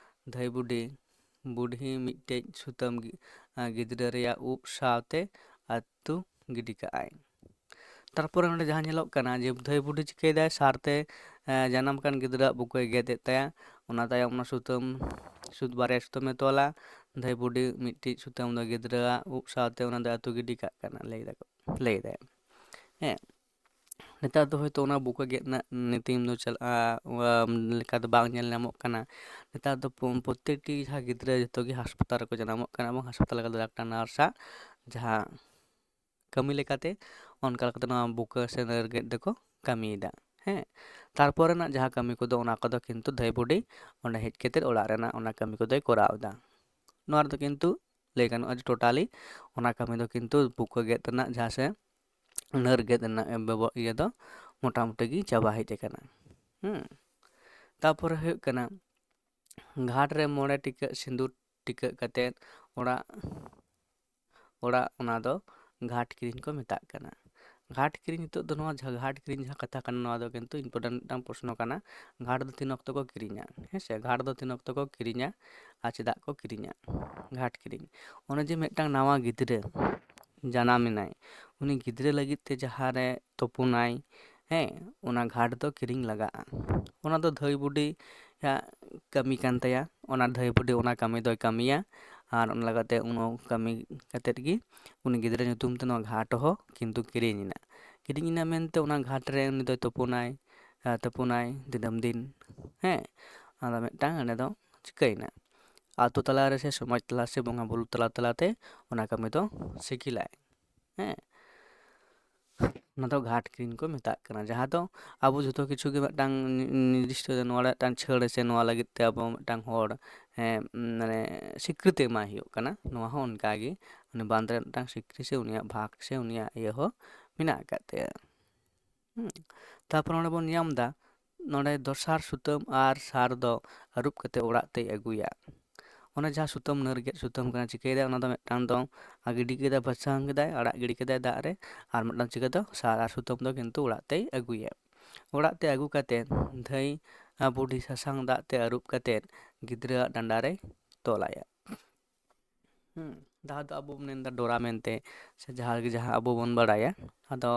ᱫᱷᱟᱹᱭ ᱵᱩᱰᱷᱤ, ᱵᱩᱰᱷᱤ ᱢᱤᱫᱴᱮᱡ ᱥᱩᱛᱟᱹᱢ ᱜᱤ-, ᱟᱸ, ᱜᱤᱫᱽᱨᱟᱹ ᱨᱮᱭᱟᱜ ᱩᱵ ᱥᱟᱶᱛᱮ ᱟᱹᱛᱩ ᱜᱤᱰᱤ ᱠᱟᱜᱼᱟᱭ᱾ ᱛᱟᱨᱯᱚᱨᱮ ᱱᱚᱰᱮ ᱡᱟᱦᱟᱸ ᱧᱮᱞᱚᱜ ᱠᱟᱱᱟ ᱡᱮ ᱫᱷᱟᱹᱭ ᱵᱩᱰᱷᱤ ᱪᱤᱠᱟᱹᱭᱮᱫᱟᱭ, ᱥᱟᱨ ᱛᱮ, ᱮᱸ, ᱡᱟᱱᱟᱢ ᱠᱟᱱ ᱜᱤᱫᱽᱨᱟᱹᱣᱟᱜ ᱵᱩᱠᱟᱹᱭ ᱜᱮᱫ ᱮᱫ ᱛᱟᱭᱟ᱾ ᱚᱱᱟ ᱛᱟᱭᱚᱢ ᱚᱱᱟ ᱥᱩᱛᱟᱹᱢ, ᱥᱩᱛ ᱵᱟᱨᱭᱟ ᱥᱩᱛᱟᱹᱢᱮ ᱛᱚᱞᱟ, ᱫᱷᱟᱹᱭ ᱵᱩᱰᱷᱤ ᱢᱤᱫᱴᱤᱡ ᱥᱩᱛᱟᱹᱢ ᱫᱚ ᱜᱤᱫᱽᱨᱟᱹᱣᱟᱜ ᱩᱵ ᱥᱟᱶᱛᱮ ᱚᱱᱟ ᱫᱚ ᱟᱹᱛᱩ ᱜᱤᱰᱤ ᱠᱟᱜ ᱠᱟᱱᱟ, ᱞᱟᱹᱭ ᱫᱟᱠᱚ, ᱞᱟᱹᱭ ᱫᱟᱭ᱾ ᱦᱮᱸ, ᱱᱮᱛᱟᱨ ᱫᱚ ᱦᱚᱭᱛᱳ ᱚᱱᱟ ᱵᱩᱠᱟᱹ ᱜᱮᱫ ᱨᱮᱱᱟᱜ ᱱᱤᱛᱤᱢ ᱫᱚ ᱪᱟᱞᱟᱜᱼᱟ, ᱞᱮᱠᱟ ᱫᱚ ᱵᱟᱝ ᱧᱮᱞ ᱧᱟᱢᱚᱜ ᱠᱟᱱᱟ᱾ ᱱᱮᱛᱟᱨ ᱫᱚ ᱯᱨᱚᱛᱛᱮᱠᱴᱤ ᱡᱟᱦᱟᱸ ᱜᱤᱫᱽᱨᱟᱹ ᱡᱚᱛᱚ ᱜᱮ ᱦᱟᱥᱯᱟᱛᱟᱞ ᱨᱮᱠᱚ ᱡᱟᱱᱟᱢᱚᱜ ᱠᱟᱱᱟ, ᱮᱵᱚᱝ ᱦᱟᱥᱯᱟᱛᱟᱞ ᱨᱮ ᱰᱟᱠᱛᱟᱨ ᱱᱟᱨᱥᱟᱜ ᱡᱟᱦᱟᱸ ᱠᱟᱹᱢᱤ ᱞᱮᱠᱟᱛᱮ, ᱚᱱᱠᱟ ᱞᱮᱠᱟᱛᱮ ᱱᱚᱣᱟ ᱵᱩᱠᱟᱹ ᱥᱮ ᱱᱟᱹᱨ ᱜᱮᱫ ᱫᱚᱠᱚ ᱠᱟᱹᱢᱤᱭᱮᱫᱟ᱾ ᱦᱮᱸ, ᱛᱟᱨᱯᱚᱨᱮ ᱨᱮᱱᱟᱜ ᱡᱟᱦᱟᱸ ᱠᱟᱹᱢᱤ ᱠᱚᱫᱚ, ᱚᱱᱟ ᱠᱚᱫᱚ ᱠᱤᱱᱛᱩ ᱫᱷᱟᱹᱭ ᱵᱩᱰᱷᱤ ᱚᱸᱰᱮ ᱦᱮᱡ ᱠᱟᱛᱮ ᱚᱲᱟᱜ ᱨᱮᱱᱟᱜ ᱚᱱᱟ ᱠᱟᱹᱢᱤ ᱠᱚᱫᱚᱭ ᱠᱚᱨᱟᱣ ᱮᱫᱟ᱾ ᱱᱚᱣᱟ ᱨᱮᱫᱚ ᱠᱤᱱᱛᱩ ᱞᱟᱹᱭ ᱜᱟᱱᱚᱜᱼᱟ ᱡᱮ ᱴᱳᱴᱟᱞᱤ ᱚᱱᱟ ᱠᱟᱹᱢᱤ ᱫᱚ ᱠᱤᱱᱛᱩ ᱵᱩᱠᱟᱹ ᱜᱮᱫ ᱨᱮᱱᱟᱜ ᱡᱟᱦᱟᱸ ᱥᱮ ᱱᱟᱹᱨ ᱜᱮᱫ ᱨᱮᱱᱟᱜ ᱵᱮᱵᱚ-, ᱤᱭᱟᱹ ᱫᱚ ᱢᱚᱴᱟᱢᱩᱴᱤ ᱜᱮ ᱪᱟᱵᱟ ᱦᱮᱡ ᱟᱠᱟᱱᱟ᱾ ᱦᱮᱸ, ᱛᱟᱯᱚᱨᱮ ᱦᱩᱭᱩᱜ ᱠᱟᱱᱟ, ᱜᱷᱟᱴ ᱨᱮ ᱢᱚᱬᱮ ᱴᱤᱠᱟᱹᱜ ᱥᱤᱸᱫᱩᱨ ᱴᱤᱠᱟᱹᱜ ᱠᱟᱛᱮᱫ ᱚᱲᱟᱜ, ᱚᱲᱟᱜ ᱚᱱᱟ ᱫᱚ ᱜᱷᱟᱴ ᱠᱤᱨᱤᱧ ᱠᱚ ᱢᱮᱛᱟᱜ ᱠᱟᱱᱟ᱾ ᱜᱷᱟᱴ ᱠᱤᱨᱤᱧ, ᱱᱤᱛᱚᱜ ᱫᱚ ᱱᱚᱣᱟ ᱡᱟᱦᱟᱸ ᱜᱷᱟᱴ ᱠᱤᱨᱤᱧ ᱡᱟᱦᱟᱸ ᱠᱟᱛᱷᱟ ᱠᱟᱱᱟ, ᱱᱚᱣᱟ ᱫᱚ ᱠᱤᱱᱛᱩ important ᱢᱤᱫᱴᱟᱝ ᱯᱨᱚᱥᱱᱚ ᱠᱟᱱᱟ᱾ ᱜᱷᱟᱴ ᱫᱚ ᱛᱤᱱ ᱚᱠᱛᱚ ᱠᱚ ᱠᱤᱨᱤᱧᱟ? ᱦᱮᱸ ᱥᱮ, ᱜᱷᱟᱴ ᱫᱚ ᱛᱤᱱ ᱚᱠᱛᱚ ᱠᱚ ᱠᱤᱨᱤᱧᱟ ᱟᱨ ᱪᱮᱫᱟᱜ ᱠᱚ ᱠᱤᱨᱤᱧᱟ? ᱜᱷᱟᱴ ᱠᱤᱨᱤᱧ, ᱚᱱᱮ ᱡᱮ ᱢᱤᱫᱴᱟᱝ ᱱᱟᱣᱟ ᱜᱤᱫᱽᱨᱟᱹ ᱡᱟᱱᱟᱢ ᱮᱱᱟᱭ, ᱩᱱᱤ ᱜᱤᱫᱽᱨᱟᱹ ᱞᱟᱹᱜᱤᱫ ᱛᱮ ᱡᱟᱦᱟᱸ ᱨᱮ ᱛᱩᱯᱩᱱᱟᱭ, ᱦᱮᱸ, ᱚᱱᱟ ᱜᱷᱟᱴ ᱫᱚ ᱠᱤᱨᱤᱧ ᱞᱟᱜᱟᱜᱼᱟ᱾ ᱚᱱᱟ ᱫᱚ ᱫᱷᱟᱹᱭ ᱵᱩᱰᱷᱤᱭᱟᱜ ᱠᱟᱹᱢᱤ ᱠᱟᱱ ᱛᱟᱭᱟ᱾ ᱚᱱᱟ ᱫᱷᱟᱹᱭ ᱵᱩᱰᱷᱤ ᱚᱱᱟ ᱠᱟᱹᱢᱤ ᱫᱚᱭ ᱠᱟᱹᱢᱤᱭᱟ, ᱟᱨ ᱚᱱᱟ ᱞᱮᱠᱟᱛᱮ ᱩᱱ ᱠᱟᱹᱢᱤ ᱠᱟᱛᱮᱫ ᱜᱮ ᱩᱱᱤ ᱜᱤᱫᱽᱨᱟᱹ ᱧᱩᱛᱩᱢ ᱛᱮ ᱱᱚᱣᱟ ᱜᱷᱟᱴ ᱦᱚᱸ ᱠᱤᱱᱛᱩ ᱠᱤᱨᱤᱧ ᱮᱱᱟ᱾ ᱠᱤᱨᱤᱧ ᱮᱱᱟ ᱢᱮᱱᱛᱮ ᱚᱱᱟ ᱜᱷᱟᱴ ᱨᱮ ᱩᱱᱤ ᱫᱚᱭ ᱛᱩᱯᱩᱱᱟᱭ, ᱟᱨ ᱛᱩᱯᱩᱱᱟᱭ ᱫᱤᱱᱟᱹᱢ ᱫᱤᱱ, ᱦᱮᱸ, ᱚᱱᱟ ᱫᱚ ᱢᱤᱫᱴᱟᱝ ᱚᱸᱰᱮ ᱫᱚ ᱪᱤᱠᱟᱹᱭᱮᱱᱟ? ᱟᱛᱳ ᱛᱟᱞᱟ ᱨᱮ ᱥᱮ ᱥᱚᱢᱟᱡᱽ ᱛᱟᱞᱟ ᱥᱮ ᱵᱚᱸᱜᱟ ᱵᱩᱨᱩ ᱛᱟᱞᱟ ᱛᱟᱞᱟᱛᱮ ᱚᱱᱟ ᱠᱟᱹᱢᱤ ᱫᱚ ᱥᱤᱜᱤᱞᱟᱭ᱾ ᱦᱮᱸ, ᱚᱱᱟ ᱫᱚ ᱜᱷᱟᱴ ᱠᱤᱨᱤᱧ ᱠᱚ ᱢᱮᱛᱟᱜ ᱠᱟᱱᱟ, ᱡᱟᱦᱟᱸ ᱫᱚ ᱟᱵᱚ ᱡᱷᱚᱛᱚ ᱠᱤᱪᱷᱩ ᱜᱮ ᱢᱤᱫᱴᱟᱝ ᱱᱤ-, ᱱᱤᱨᱫᱤᱥᱴᱚ ᱱᱚᱣᱟ ᱨᱮ ᱢᱤᱫᱴᱟᱝ ᱪᱷᱟᱹᱲ ᱥᱮ ᱱᱚᱣᱟ ᱞᱟᱹᱜᱤᱫ ᱛᱮ ᱟᱵᱚ ᱢᱤᱫᱴᱟᱝ ᱦᱚᱲ, ᱦᱮᱸ, ᱢᱟᱱᱮ ᱥᱤᱠᱨᱤᱛᱤ ᱮᱢᱟᱭ ᱦᱩᱭᱩᱜ ᱠᱟᱱᱟ᱾ ᱱᱚᱣᱟ ᱦᱚᱸ ᱚᱱᱠᱟᱜᱮ ᱩᱱᱤ ᱵᱟᱸᱫᱽ ᱨᱮ ᱢᱤᱫᱴᱟᱝ ᱥᱤᱠᱨᱤ ᱥᱮ ᱩᱱᱤᱭᱟᱜ ᱵᱷᱟᱜᱽ ᱥᱮ ᱩᱱᱤᱭᱟᱜ ᱤᱭᱟᱹ ᱦᱚᱸ ᱢᱮᱱᱟᱜ ᱟᱠᱟᱫ ᱛᱟᱭᱟ᱾ ᱦᱩᱸ᱾ ᱛᱟᱨᱯᱚᱨ ᱱᱚᱰᱮ ᱵᱚᱱ ᱧᱟᱢ ᱮᱫᱟ, ᱱᱚᱰᱮ ᱫᱚᱥᱟᱨ ᱥᱩᱛᱟᱹᱢ ᱟᱨ ᱥᱟᱨ ᱫᱚ ᱟᱹᱨᱩᱵ ᱠᱟᱛᱮ ᱚᱲᱟᱜ ᱛᱮᱭ ᱟᱹᱜᱩᱭᱟ᱾ ᱚᱱᱮ ᱡᱟᱦᱟᱸ ᱥᱩᱛᱟᱹᱢ, ᱱᱟᱹᱨ ᱜᱮᱫ ᱥᱩᱛᱟᱹᱢ ᱠᱟᱱᱟ, ᱪᱤᱠᱟᱹᱭᱮᱫᱟᱭ? ᱚᱱᱟ ᱫᱚ ᱢᱤᱫᱴᱟᱝ ᱫᱚ ᱜᱤᱰᱤ ᱠᱮᱫᱟᱭ, ᱵᱷᱟᱥᱟᱝ ᱠᱮᱫᱟᱭ, ᱟᱲᱟᱜ ᱜᱤᱰᱤ ᱠᱮᱫᱟᱭ ᱫᱟᱜ ᱨᱮ, ᱟᱨ ᱢᱤᱫᱴᱟᱝ ᱪᱤᱠᱟᱹ ᱫᱚ ᱥᱟᱨ ᱟᱨ ᱥᱩᱛᱟᱹᱢ ᱫᱚ ᱠᱤᱱᱛᱩ ᱚᱲᱟᱜ ᱛᱮᱭ ᱟᱹᱜᱩᱭᱟ᱾ ᱚᱲᱟᱜ ᱛᱮ ᱟᱹᱜᱩ ᱠᱟᱛᱮ ᱫᱷᱟᱹᱭ, ᱟ, ᱵᱩᱰᱷᱤ ᱥᱟᱥᱟᱝ ᱫᱟᱜ ᱛᱮ ᱟᱹᱨᱩᱵ ᱠᱟᱛᱮ ᱜᱤᱫᱽᱨᱟᱹᱣᱟᱜ ᱰᱟᱸᱰᱟ ᱨᱮᱭ ᱛᱚᱞᱟᱭᱟ᱾ ᱦᱩᱸ, ᱡᱟᱦᱟᱸ ᱫᱚ ᱟᱵᱚ ᱵᱚᱱ ᱢᱮᱱᱫᱟ ᱰᱚᱨᱟ ᱢᱮᱱᱛᱮ, ᱥᱮ ᱡᱟᱦᱟᱸ ᱜᱮ, ᱡᱟᱦᱟᱸ ᱟᱵᱚ ᱵᱚᱱ ᱵᱟᱲᱟᱭᱟ᱾ ᱟᱫᱚ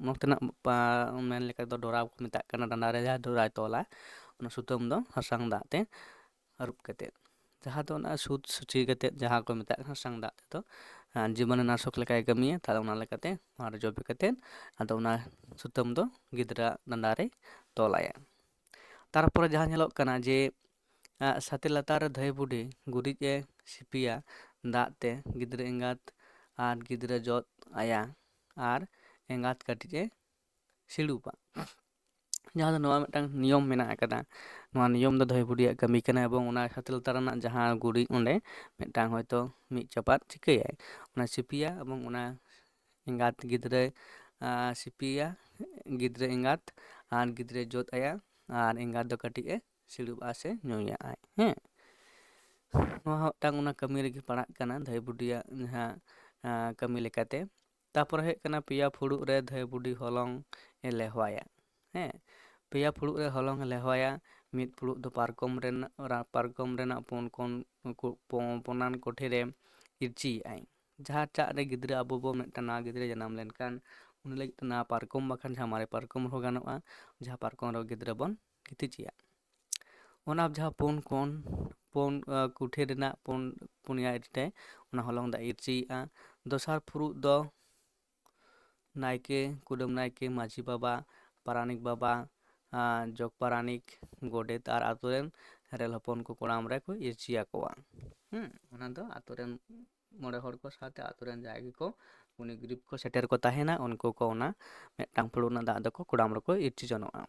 ᱱᱚᱛᱮᱱᱟᱜ ᱯᱟ-, ᱢᱮᱱ ᱞᱮᱠᱟ ᱫᱚ ᱰᱚᱨᱟ ᱠᱚ ᱢᱮᱛᱟᱜ ᱠᱟᱱᱟ, ᱰᱟᱸᱰᱟ ᱨᱮ ᱡᱟᱦᱟᱸ ᱰᱚᱨᱟᱭ ᱛᱚᱞᱟ, ᱚᱱᱟ ᱥᱩᱛᱟᱹᱢ ᱫᱚ ᱥᱟᱥᱟᱝ ᱫᱟᱜ ᱛᱮ ᱟᱹᱨᱩᱵ ᱠᱟᱛᱮᱫ᱾ ᱡᱟᱦᱟᱸ ᱫᱚ ᱚᱱᱟ ᱥᱩᱫ ᱥᱩᱪᱤ ᱠᱟᱛᱮᱫ ᱡᱟᱦᱟᱸ ᱠᱚ ᱢᱮᱛᱟᱜ ᱠᱟᱱᱟ ᱥᱟᱥᱟᱝ ᱫᱟᱜ ᱛᱮᱫᱚ, ᱟᱨ ᱡᱤᱵᱟᱱᱩᱱᱟᱥᱚᱠ ᱞᱮᱠᱟᱭ ᱠᱟᱹᱢᱤᱭᱟ᱾ ᱛᱟᱦᱞᱮ ᱚᱱᱟ ᱞᱮᱠᱟᱛᱮ ᱚᱱᱟ ᱨᱮ ᱡᱚᱵᱮ ᱠᱟᱛᱮᱫ ᱟᱫᱚ ᱚᱱᱟ ᱥᱩᱛᱟᱹᱢ ᱫᱚ ᱜᱤᱫᱽᱨᱟᱹ ᱰᱟᱸᱰᱟ ᱨᱮ ᱛᱚᱞᱟᱭᱟ᱾ ᱛᱟᱨᱯᱚᱨᱮ ᱡᱟᱦᱟᱸ ᱧᱮᱞᱚᱜ ᱠᱟᱱᱟ ᱡᱮ, ᱟᱜ, ᱥᱟᱛᱮ ᱞᱟᱛᱟᱨ ᱨᱮ ᱫᱷᱟᱹᱭ ᱵᱩᱰᱷᱤ ᱜᱩᱨᱤᱡ ᱮ ᱥᱤᱯᱤᱭᱟ ᱫᱟᱜ ᱛᱮ, ᱜᱤᱫᱽᱨᱟᱹ ᱮᱸᱜᱟᱛ ᱟᱨ ᱜᱤᱫᱽᱨᱟᱹ ᱡᱚᱫ ᱟᱭᱟ ᱟᱨ ᱮᱸᱜᱟᱛ ᱠᱟᱹᱴᱤᱡ ᱮ ᱥᱤᱲᱩᱯᱟ᱾ ᱡᱟᱦᱟᱸ ᱫᱚ ᱱᱚᱣᱟ ᱢᱤᱫᱴᱟᱝ ᱱᱤᱭᱚᱢ ᱢᱮᱱᱟᱜ ᱟᱠᱟᱫᱟ᱾ ᱱᱚᱣᱟ ᱱᱤᱭᱚᱢ ᱫᱚ ᱫᱷᱟᱹᱭ ᱵᱩᱰᱷᱤᱭᱟᱜ ᱠᱟᱹᱢᱤ ᱠᱟᱱᱟ, ᱮᱵᱚᱝ ᱚᱱᱟ ᱥᱟᱛᱮ ᱞᱟᱛᱟᱨ ᱨᱮᱱᱟᱜ ᱡᱟᱦᱟᱸ ᱜᱩᱨᱤᱡ, ᱚᱸᱰᱮ ᱢᱤᱫᱴᱟᱝ ᱦᱚᱭᱛᱳ ᱢᱤᱫ ᱪᱟᱯᱟᱫ ᱪᱤᱠᱟᱹᱭᱟᱭ, ᱚᱱᱟ ᱥᱤᱯᱤᱭᱟ ᱮᱵᱚᱝ ᱚᱱᱟ ᱮᱸᱜᱟᱛ ᱜᱤᱫᱽᱨᱟᱹ, ᱟ, ᱥᱤᱯᱤᱭᱟ, ᱜᱤᱫᱽᱨᱟᱹ ᱮᱸᱜᱟᱛ ᱟᱨ ᱜᱤᱫᱽᱨᱟᱹ ᱡᱚᱫ ᱟᱭᱟ ᱟᱨ ᱮᱸᱜᱟᱛ ᱫᱚ ᱠᱟᱹᱴᱤᱡ ᱮ ᱥᱤᱲᱩᱵᱼᱟ ᱥᱮ ᱧᱩᱭᱟᱜᱼᱟᱭ᱾ ᱦᱮᱸ, ᱱᱚᱣᱟ ᱦᱚᱸ ᱢᱤᱫᱴᱟᱝ ᱚᱱᱟ ᱠᱟᱹᱢᱤ ᱨᱮᱜᱮ ᱯᱟᱲᱟᱜ ᱠᱟᱱᱟ, ᱫᱷᱟᱹᱭ ᱵᱩᱰᱷᱤᱭᱟᱜ ᱡᱟᱦᱟᱸ, ᱟ, ᱠᱟᱹᱢᱤ ᱞᱮᱠᱟᱛᱮ᱾ ᱛᱟᱯᱚᱨᱮ ᱦᱩᱭᱩᱜ ᱠᱟᱱᱟ, ᱯᱮᱭᱟ ᱯᱷᱩᱲᱩᱜ ᱨᱮ ᱫᱷᱟᱹᱭ ᱵᱩᱰᱷᱤ ᱦᱚᱞᱚᱝ ᱮ ᱞᱮᱣᱦᱟᱭᱟ᱾ ᱦᱮᱸ, ᱯᱮᱭᱟ ᱯᱷᱩᱲᱩᱜ ᱨᱮ ᱦᱚᱞᱚᱝ ᱮ ᱞᱮᱣᱦᱟᱭᱟ᱾ ᱢᱤᱫ ᱯᱷᱩᱲᱩᱜ ᱫᱚ ᱯᱟᱨᱠᱚᱢ ᱨᱮᱱᱟᱜ, ᱨᱟ-, ᱯᱟᱨᱠᱚᱢ ᱨᱮᱱᱟᱜ ᱯᱩᱱ ᱠᱚᱱ-, ᱠᱚ-, ᱯᱚ-, ᱯᱚᱱᱟᱱ ᱠᱚᱴᱷᱮ ᱨᱮ ᱤᱨᱪᱤᱭᱮᱜᱼᱟᱭ᱾ ᱡᱟᱦᱟᱸ ᱪᱟᱜ ᱨᱮ ᱜᱤᱫᱽᱨᱟᱹ, ᱟᱵᱚ ᱵᱚ ᱢᱤᱫᱴᱟᱝ ᱱᱟᱣᱟ ᱜᱤᱫᱽᱨᱟᱹ ᱡᱟᱱᱟᱢ ᱞᱮᱱᱠᱷᱟᱱ ᱩᱱᱤ ᱞᱟᱹᱜᱤᱫ ᱛᱮ ᱱᱟᱣᱟ ᱯᱟᱨᱠᱚᱢ ᱵᱟᱠᱷᱟᱱ ᱡᱟᱦᱟᱸ ᱢᱟᱨᱮ ᱯᱟᱨᱠᱚᱢ ᱨᱮᱦᱚᱸ ᱜᱟᱱᱚᱜᱼᱟ, ᱡᱟᱦᱟᱸ ᱯᱟᱨᱠᱚᱢ ᱨᱮ ᱜᱤᱫᱽᱨᱟᱹ ᱵᱚᱱ ᱜᱤᱛᱤᱡᱮᱭᱟ᱾ ᱚᱱᱟ ᱡᱟᱦᱟᱸ ᱯᱩᱱ ᱠᱚᱱ, ᱯᱩᱱ, ᱟ, ᱠᱩᱴᱷᱮ ᱨᱮᱱᱟᱜ ᱯᱩᱱ, ᱯᱩᱱᱭᱟ ᱨᱮ ᱚᱱᱟ ᱦᱚᱞᱚᱝ ᱫᱟᱜ ᱤᱨᱪᱤᱭᱮᱜᱼᱟ᱾ ᱫᱚᱥᱟᱨ ᱯᱷᱩᱲᱩᱜ ᱫᱚ ᱱᱟᱭᱠᱮ, ᱠᱩᱰᱟᱹᱢ ᱱᱟᱭᱠᱮ, ᱢᱟᱹᱡᱷᱤ ᱵᱟᱵᱟ, ᱯᱟᱨᱟᱱᱤᱠ ᱵᱟᱵᱟ, ᱟ, ᱡᱚᱜᱽ ᱯᱟᱨᱟᱱᱤᱠ, ᱜᱚᱰᱮᱛ ᱟᱨ ᱟᱛᱳ ᱨᱮᱱ ᱨᱮᱞ ᱦᱚᱯᱚᱱ ᱠᱚ ᱠᱚᱲᱟᱢ ᱨᱮᱠᱚ ᱤᱨᱪᱤ ᱟᱠᱚᱣᱟ᱾ ᱦᱩᱸ, ᱚᱱᱟ ᱫᱚ ᱟᱛᱳ ᱨᱮᱱ ᱢᱚᱬᱮ ᱦᱚᱲ ᱠᱚ ᱥᱟᱶᱛᱮ ᱟᱛᱳ ᱨᱮᱱ ᱡᱟᱦᱟᱸᱭ ᱜᱮᱠᱚ ᱩᱱᱤ ᱜᱨᱩᱯ ᱠᱚ ᱥᱮᱴᱮᱨ ᱠᱚ ᱛᱟᱦᱮᱱᱟ, ᱩᱱᱠᱩ ᱠᱚ ᱚᱱᱟ ᱢᱤᱫᱴᱟᱝ ᱯᱷᱩᱲᱩᱜ ᱨᱮᱱᱟᱜ ᱫᱟᱜ ᱫᱚᱠᱚ ᱠᱩᱲᱟᱢ ᱨᱮᱠᱚ ᱤᱨᱪᱤ ᱡᱚᱱᱚᱜᱼᱟ᱾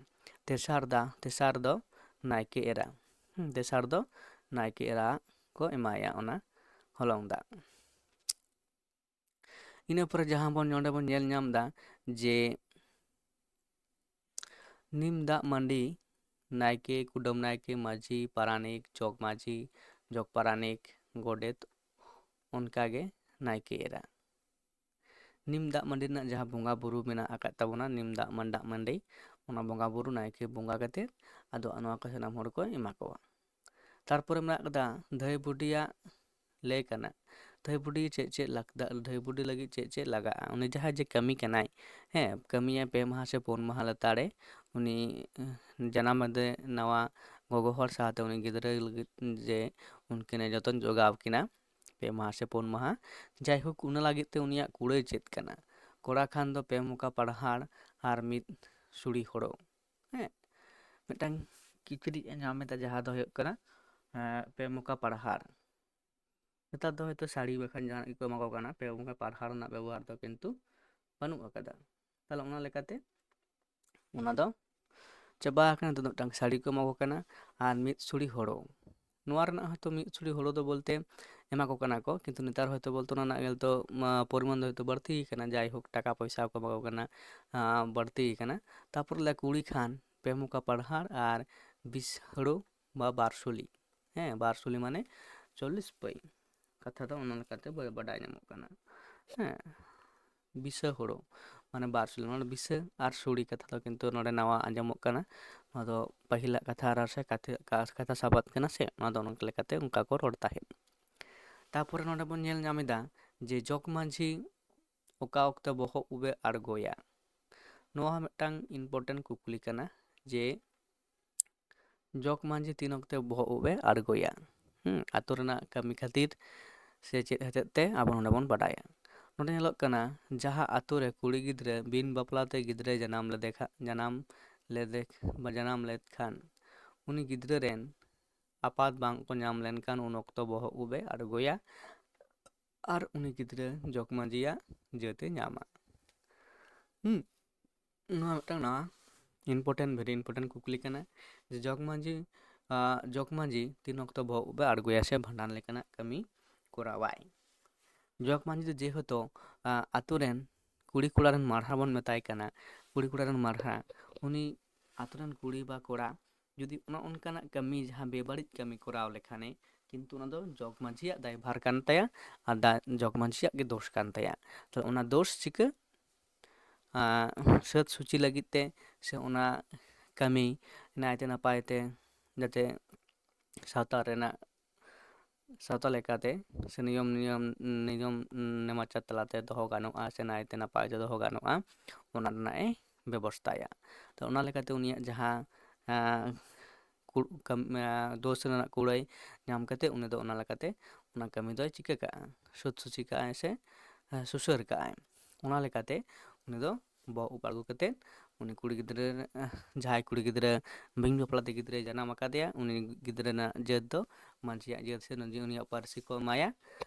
ᱛᱮᱥᱟᱨ ᱫᱟ-, ᱛᱮᱥᱟᱨ ᱫᱚ ᱱᱟᱭᱠᱮ ᱮᱨᱟ᱾ ᱦᱩᱸ, ᱛᱮᱥᱟᱨ ᱫᱚ ᱱᱟᱭᱠᱮ ᱮᱨᱟ ᱠᱚ ᱮᱢᱟᱭᱟ ᱚᱱᱟ ᱦᱚᱞᱚᱝ ᱫᱟᱜ᱾ ᱤᱱᱟᱹ ᱯᱚᱨᱮ ᱡᱟᱦᱟᱸ ᱵᱚᱱ ᱱᱚᱰᱮ ᱵᱚᱱ ᱧᱮᱞ ᱧᱟᱢ ᱮᱫᱟ ᱡᱮ ᱱᱤᱢ ᱫᱟᱜ ᱢᱟᱹᱰᱤ, ᱱᱟᱭᱠᱮ, ᱠᱩᱰᱟᱹᱢ ᱱᱟᱭᱠᱮ, ᱢᱟᱹᱡᱷᱤ, ᱯᱟᱨᱟᱱᱤᱠ, ᱡᱚᱜᱽ ᱢᱟᱹᱡᱷᱤ, ᱡᱚᱜᱽ ᱯᱟᱨᱟᱱᱤᱠ, ᱜᱚᱰᱮᱛ, ᱚᱱᱠᱟᱜᱮ ᱱᱟᱭᱠᱮ ᱮᱨᱟ᱾ ᱱᱤᱢ ᱫᱟᱜ ᱢᱟᱹᱰᱤ ᱨᱮᱱᱟᱜ ᱡᱟᱦᱟᱸ ᱵᱚᱸᱜᱟ ᱵᱩᱨᱩ ᱢᱮᱱᱟᱜ ᱟᱠᱟᱫ ᱛᱟᱵᱚᱱᱟ, ᱱᱤᱢ ᱫᱟᱜ ᱢᱟ-, ᱫᱟᱜ ᱢᱟᱹᱰᱤ, ᱚᱱᱟ ᱵᱚᱸᱜᱟ ᱵᱩᱨᱩ ᱱᱟᱭᱠᱮ ᱵᱚᱸᱜᱟ ᱠᱟᱛᱮᱫ ᱟᱫᱚ ᱱᱚᱣᱟ ᱠᱚ ᱥᱟᱱᱟᱢ ᱦᱚᱲ ᱠᱚ ᱮᱢᱟ ᱠᱚᱣᱟ᱾ ᱛᱟᱨᱯᱚᱨᱮ ᱢᱮᱱᱟᱜ ᱟᱠᱟᱫᱟ ᱫᱷᱟᱹᱭ ᱵᱩᱰᱷᱤᱭᱟᱜ ᱞᱟᱹᱭ ᱠᱟᱱᱟ᱾ ᱫᱷᱟᱹᱭ ᱵᱩᱰᱷᱤ ᱪᱮᱫ ᱪᱮᱫ ᱞᱟᱜ-, ᱫᱷᱟᱹᱭ ᱵᱩᱰᱷᱤ ᱞᱟᱹᱜᱤᱫ ᱪᱮᱫ ᱪᱮᱫ ᱞᱟᱜᱟᱜᱼᱟ? ᱩᱱᱤ ᱡᱟᱦᱟᱸᱭ ᱡᱮ ᱠᱟᱹᱢᱤ ᱠᱟᱱᱟᱭ, ᱦᱮᱸ, ᱠᱟᱹᱢᱤᱭᱟᱭ ᱯᱮ ᱢᱟᱦᱟ ᱥᱮ ᱯᱩᱱ ᱢᱟᱦᱟ ᱞᱮᱛᱟᱲᱮ, ᱩᱱᱤ, ᱮᱸ, ᱡᱟᱱᱟᱢ ᱟᱫᱮ ᱱᱟᱣᱟ ᱜᱚᱜᱚ ᱦᱚᱲ ᱥᱟᱶᱛᱮ ᱩᱱᱤ ᱜᱤᱫᱽᱨᱟᱹ ᱞᱟᱹᱜᱤᱫ ᱡᱮ ᱩᱱᱠᱤᱱᱮ ᱡᱚᱛᱚᱱ ᱡᱚᱜᱟᱣ ᱠᱤᱱᱟ ᱯᱮ ᱢᱟᱦᱟ ᱥᱮ ᱯᱩᱱ ᱢᱟᱦᱟ᱾ ᱡᱟᱭᱦᱳᱠ, ᱚᱱᱟ ᱞᱟᱹᱜᱤᱫ ᱛᱮ ᱩᱱᱤᱭᱟᱜ ᱠᱩᱲᱟᱹᱭ ᱪᱮᱫ ᱠᱟᱱᱟ? ᱠᱚᱲᱟ ᱠᱷᱟᱱ ᱫᱚ ᱯᱮ ᱢᱚᱠᱟ ᱯᱟᱲᱦᱟᱲ ᱟᱨ ᱢᱤᱫ ᱥᱩᱲᱤ ᱦᱳᱲᱳ᱾ ᱦᱮᱸ, ᱢᱤᱫᱴᱟᱝ ᱠᱤᱪᱨᱤᱡ ᱮ ᱧᱟᱢ ᱮᱫᱟ, ᱡᱟᱦᱟᱸ ᱫᱚ ᱦᱩᱭᱩᱜ ᱠᱟᱱᱟ, ᱮᱸ, ᱯᱮ ᱢᱚᱠᱟ ᱯᱟᱲᱦᱟᱲ᱾ ᱱᱮᱛᱟᱨ ᱫᱚ ᱦᱚᱭᱛᱳ ᱥᱟᱹᱲᱤ ᱵᱟᱠᱷᱟᱱ ᱡᱟᱦᱟᱱᱟᱜ ᱜᱮᱠᱚ ᱮᱢᱟ ᱠᱚ ᱠᱟᱱᱟ, ᱯᱮ ᱢᱚᱠᱟ ᱯᱟᱲᱦᱟᱲ ᱨᱮᱱᱟᱜ ᱵᱮᱵᱚᱦᱟᱨ ᱫᱚ ᱠᱤᱱᱛᱩ ᱵᱟᱹᱱᱩᱜ ᱟᱠᱟᱫᱟ᱾ ᱛᱟᱦᱚᱞᱮ ᱚᱱᱟ ᱞᱮᱠᱟᱛᱮ ᱚᱱᱟ ᱫᱚ ᱪᱟᱵᱟ ᱟᱠᱟᱱᱟ᱾ ᱱᱤᱛᱚᱜ ᱫᱚ ᱢᱤᱫᱴᱟᱝ ᱥᱟᱹᱲᱤ ᱠᱚ ᱮᱢᱟ ᱠᱚ ᱠᱟᱱᱟ ᱟᱨ ᱢᱤᱫ ᱥᱩᱲᱤ ᱦᱳᱲᱳ᱾ ᱱᱚᱣᱟ ᱨᱮᱱᱟᱜ ᱦᱚᱭᱛᱳ ᱢᱤᱫ ᱥᱩᱲᱤ ᱦᱳᱲᱳ ᱫᱚ ᱵᱚᱞᱛᱮ ᱮᱢᱟ ᱠᱚ ᱠᱟᱱᱟ ᱠᱚ, ᱠᱤᱱᱛᱩ ᱱᱮᱛᱟᱨ ᱦᱚᱭᱛᱳ ᱵᱚᱞᱛᱮ ᱚᱱᱟ ᱨᱮᱱᱟᱜ ᱧᱮᱞ ᱛᱚ, ᱢᱟ, ᱯᱚᱨᱤᱢᱟᱱ ᱫᱚ ᱦᱚᱭᱛᱳ ᱵᱟᱹᱲᱛᱤ ᱟᱠᱟᱱᱟ, ᱡᱟᱭᱦᱳᱠ ᱴᱟᱠᱟ ᱯᱚᱭᱥᱟ ᱠᱚ ᱮᱢᱟ ᱠᱚ ᱠᱟᱱᱟ, ᱟᱸ, ᱵᱟᱹᱲᱛᱤ ᱟᱠᱟᱱᱟ᱾ ᱛᱟᱨᱯᱚᱨ ᱞᱮ ᱠᱩᱲᱤ ᱠᱷᱟᱱ ᱯᱮ ᱢᱚᱠᱟ ᱯᱟᱲᱦᱟᱲ ᱟᱨ ᱵᱤᱥ ᱦᱳᱲᱳ ᱵᱟ ᱵᱟᱨ ᱥᱩᱞᱤ᱾ ᱦᱮᱸ, ᱵᱟᱨ ᱥᱩᱞᱤ ᱢᱟᱱᱮ ᱪᱚᱞᱞᱤᱥ ᱯᱟᱹᱭ᱾ ᱠᱟᱛᱷᱟ ᱫᱚ ᱚᱱᱟ ᱞᱮᱠᱟᱛᱮ ᱵᱟ-, ᱵᱟᱰᱟᱭ ᱧᱟᱢᱚᱜ ᱠᱟᱱᱟ᱾ ᱦᱮᱸ, ᱵᱤᱥᱟᱹ ᱦᱳᱲᱳ ᱢᱟᱱᱮ ᱵᱟᱨ ᱥᱩᱞᱤ᱾ ᱱᱚᱰᱮ ᱵᱤᱥᱟᱹ ᱟᱨ ᱥᱩᱲᱤ ᱠᱟᱛᱷᱟ ᱫᱚ ᱠᱤᱱᱛᱩ ᱱᱚᱰᱮ ᱱᱟᱣᱟ ᱟᱸᱡᱚᱢᱚᱜ ᱠᱟᱱᱟ᱾ ᱱᱚᱣᱟ ᱫᱚ ᱯᱟᱹᱦᱤᱞᱟᱜ ᱠᱟᱛᱷᱟ ᱟᱨ ᱥᱮ ᱠᱟᱛᱷᱟ, ᱠᱟᱛᱷᱟ ᱥᱟᱵᱟᱫ ᱠᱟᱱᱟ ᱥᱮ, ᱚᱱᱟ ᱫᱚ ᱚᱱᱠᱟ ᱞᱮᱠᱟᱛᱮ ᱚᱱᱠᱟ ᱠᱚ ᱨᱚᱲ ᱛᱟᱦᱮᱸᱫ᱾ ᱛᱟᱨᱯᱚᱨᱮ ᱱᱚᱰᱮ ᱵᱚᱱ ᱧᱮᱞ ᱧᱟᱢ ᱮᱫᱟ ᱡᱮ ᱡᱚᱜᱽ ᱢᱟᱹᱡᱷᱤ ᱚᱠᱟ ᱚᱠᱛᱮ ᱵᱚᱦᱚᱜ ᱩᱵ ᱮ ᱟᱬᱜᱚᱭᱟ? ᱱᱚᱣᱟ ᱦᱚᱸ ᱢᱤᱫᱴᱟᱝ important ᱠᱩᱠᱞᱤ ᱠᱟᱱᱟ ᱡᱮ ᱡᱚᱜᱽ ᱢᱟᱹᱡᱷᱤ ᱛᱤᱱ ᱚᱠᱛᱮ ᱵᱚᱦᱚᱜ ᱩᱵ ᱮ ᱟᱬᱜᱚᱭᱟ? ᱦᱩᱸ, ᱟᱛᱳ ᱨᱮᱱᱟᱜ ᱠᱟᱹᱢᱤ ᱠᱷᱟᱹᱛᱤᱨ ᱥᱮ ᱪᱮᱫ ᱦᱚᱛᱮᱡ ᱛᱮ, ᱟᱵᱚ ᱱᱚᱰᱮ ᱵᱚᱱ ᱵᱟᱰᱟᱭᱟ᱾ ᱱᱚᱰᱮ ᱧᱮᱞᱚᱜ ᱠᱟᱱᱟ, ᱡᱟᱦᱟᱸ ᱟᱛᱳ ᱨᱮ ᱠᱩᱲᱤ ᱜᱤᱫᱽᱨᱟᱹ ᱵᱤᱱ ᱵᱟᱯᱞᱟ ᱛᱮ ᱜᱤᱫᱽᱨᱟᱹᱭ ᱡᱟᱱᱟᱢ ᱞᱮᱫᱮ ᱠᱷᱟ-, ᱡᱟᱱᱟᱢ ᱞᱮᱫᱮ ᱵᱟ ᱡᱟᱱᱟᱢ ᱞᱮᱫ ᱠᱷᱟᱱ, ᱩᱱᱤ ᱜᱤᱫᱽᱨᱟᱹ ᱨᱮᱱ ᱟᱯᱟᱛ ᱵᱟᱝ ᱠᱚ ᱧᱟᱢ ᱞᱮᱱᱠᱷᱟᱱ ᱩᱱ ᱚᱠᱛᱚ ᱵᱚᱦᱚᱜ ᱩᱵ ᱮ ᱟᱬᱜᱚᱭᱟ ᱟᱨ ᱩᱱᱤ ᱜᱤᱫᱽᱨᱟᱹ ᱡᱚᱜᱽ ᱢᱟᱹᱡᱷᱤᱭᱟᱜ ᱡᱟᱹᱛ ᱮ ᱧᱟᱢᱟ᱾ ᱦᱩᱸ, ᱱᱚᱣᱟ ᱢᱤᱫᱴᱟᱝ ᱱᱟᱣᱟ important, very important ᱠᱩᱠᱞᱤ ᱠᱟᱱᱟ ᱡᱮ ᱡᱚᱜᱽ ᱢᱟᱹᱡᱷᱤ, ᱟᱸ, ᱡᱚᱜᱽ ᱢᱟᱹᱡᱷᱤ ᱛᱤᱱ ᱚᱠᱛᱚ ᱵᱚᱦᱚᱜ ᱩᱵ ᱮ ᱟᱬᱜᱚᱭᱟ ᱥᱮ ᱵᱷᱟᱸᱰᱟᱱ ᱞᱮᱠᱟᱱᱟᱜ ᱠᱟᱹᱢᱤ ᱠᱚᱨᱟᱣᱟᱭ? ᱡᱚᱜᱽ ᱢᱟᱹᱡᱷᱤ ᱫᱚ ᱡᱮᱦᱮᱛᱩ, ᱟᱸ, ᱟᱛᱳ ᱨᱮᱱ ᱠᱩᱲᱤ ᱠᱚᱲᱟ ᱨᱮᱱ ᱢᱟᱨᱦᱟ ᱵᱚᱱ ᱢᱮᱛᱟᱭ ᱠᱟᱱᱟ, ᱠᱩᱲᱤ ᱠᱚᱲᱟ ᱨᱮᱱ ᱢᱟᱨᱦᱟ, ᱩᱱᱤ ᱟᱛᱳ ᱨᱮᱱ ᱠᱩᱲᱤ ᱵᱟ ᱠᱚᱲᱟ ᱡᱩᱫᱤ ᱚᱱᱟ ᱚᱱᱠᱟᱱᱟᱜ ᱠᱟᱹᱢᱤ, ᱡᱟᱦᱟᱸ ᱵᱮᱵᱟᱹᱲᱤᱡ ᱠᱟᱹᱢᱤ ᱠᱚᱨᱟᱣ ᱞᱮᱠᱷᱟᱱᱮ, ᱠᱤᱱᱛᱩ ᱚᱱᱟ ᱫᱚ ᱡᱚᱜᱽ ᱢᱟᱹᱡᱷᱤᱭᱟᱜ ᱫᱟᱭᱵᱷᱟᱨ ᱠᱟᱱ ᱛᱟᱭᱟ ᱟᱨ ᱫᱟ-, ᱡᱚᱜᱽ ᱢᱟᱹᱡᱷᱤᱭᱟᱜ ᱜᱮ ᱫᱳᱥ ᱠᱟᱱ ᱛᱟᱭᱟ᱾ ᱛᱚ ᱚᱱᱟ ᱫᱳᱥ ᱪᱤᱠᱟᱹ, ᱟᱸ, ᱥᱟᱹᱛ ᱥᱩᱪᱤ ᱞᱟᱹᱜᱤᱫ ᱛᱮ ᱥᱮ ᱚᱱᱟ ᱠᱟᱹᱢᱤ ᱱᱟᱭᱛᱮ ᱱᱟᱯᱟᱭ ᱛᱮ ᱡᱟᱛᱮ ᱥᱟᱶᱛᱟ ᱨᱮᱱᱟᱜ, ᱥᱟᱶᱛᱟ ᱞᱮᱠᱟᱛᱮ ᱥᱮ ᱱᱤᱭᱚᱢ, ᱱᱤᱭᱚᱢ, ᱱᱤᱭᱚᱢ ᱱᱮᱢᱟᱪᱟᱨ ᱛᱟᱞᱟᱛᱮ ᱫᱚᱦᱚ ᱜᱟᱱᱚᱜᱼᱟ ᱥᱮ ᱱᱟᱭᱛᱮ ᱱᱟᱯᱟᱭ ᱛᱮ ᱫᱚᱦᱚ ᱜᱟᱱᱚᱜᱼᱟ, ᱚᱱᱟ ᱨᱮᱱᱟᱜ ᱮ ᱵᱮᱵᱚᱥᱛᱷᱟᱭᱟ᱾ ᱛᱚ ᱚᱱᱟ ᱞᱮᱠᱟᱛᱮ ᱩᱱᱤᱭᱟᱜ ᱡᱟᱦᱟᱸ, ᱟᱸ, ᱠᱩ- ᱠᱟᱢ- ᱟ, ᱫᱳᱥ ᱨᱮᱱᱟᱜ ᱠᱩᱲᱟᱹᱭ ᱧᱟᱢ ᱠᱟᱛᱮ ᱩᱱᱤ ᱫᱚ ᱚᱱᱟ ᱞᱮᱠᱟᱛᱮ ᱚᱱᱟ ᱠᱟᱹᱢᱤ ᱫᱚᱭ ᱪᱤᱠᱟᱹ ᱠᱟᱜᱼᱟ, ᱥᱳᱫᱷ ᱥᱩᱪᱤ ᱠᱟᱜᱼᱟᱭ ᱥᱮ ᱟ, ᱥᱩᱥᱟᱹᱨ ᱠᱟᱜᱼᱟᱭ᱾ ᱚᱱᱟ ᱞᱮᱠᱟᱛᱮ ᱩᱱᱤ ᱫᱚ ᱵᱚᱦᱚᱜ ᱩᱵ ᱟᱬᱜᱚ ᱠᱟᱛᱮ ᱩᱱᱤ ᱠᱩᱲᱤ ᱜᱤᱫᱽᱨᱟᱹ, ᱟ, ᱡᱟᱦᱟᱸᱭ ᱠᱩᱲᱤ ᱜᱤᱫᱽᱨᱟᱹ ᱵᱤᱱ ᱵᱟᱯᱞᱟ ᱛᱮ ᱜᱤᱫᱽᱨᱟᱹᱭ ᱡᱟᱱᱟᱢ ᱟᱠᱟᱫᱮᱭᱟ, ᱩᱱᱤ ᱜᱤᱫᱽᱨᱟᱹ ᱨᱮᱱᱟᱜ ᱡᱟᱹᱛ ᱫᱚ ᱢᱟᱹᱡᱷᱤᱭᱟᱜ ᱡᱟᱹᱛ ᱥᱮ ᱩᱱᱤᱭᱟᱜ ᱯᱟᱹᱨᱥᱤ ᱠᱚ ᱮᱢᱟᱭᱟ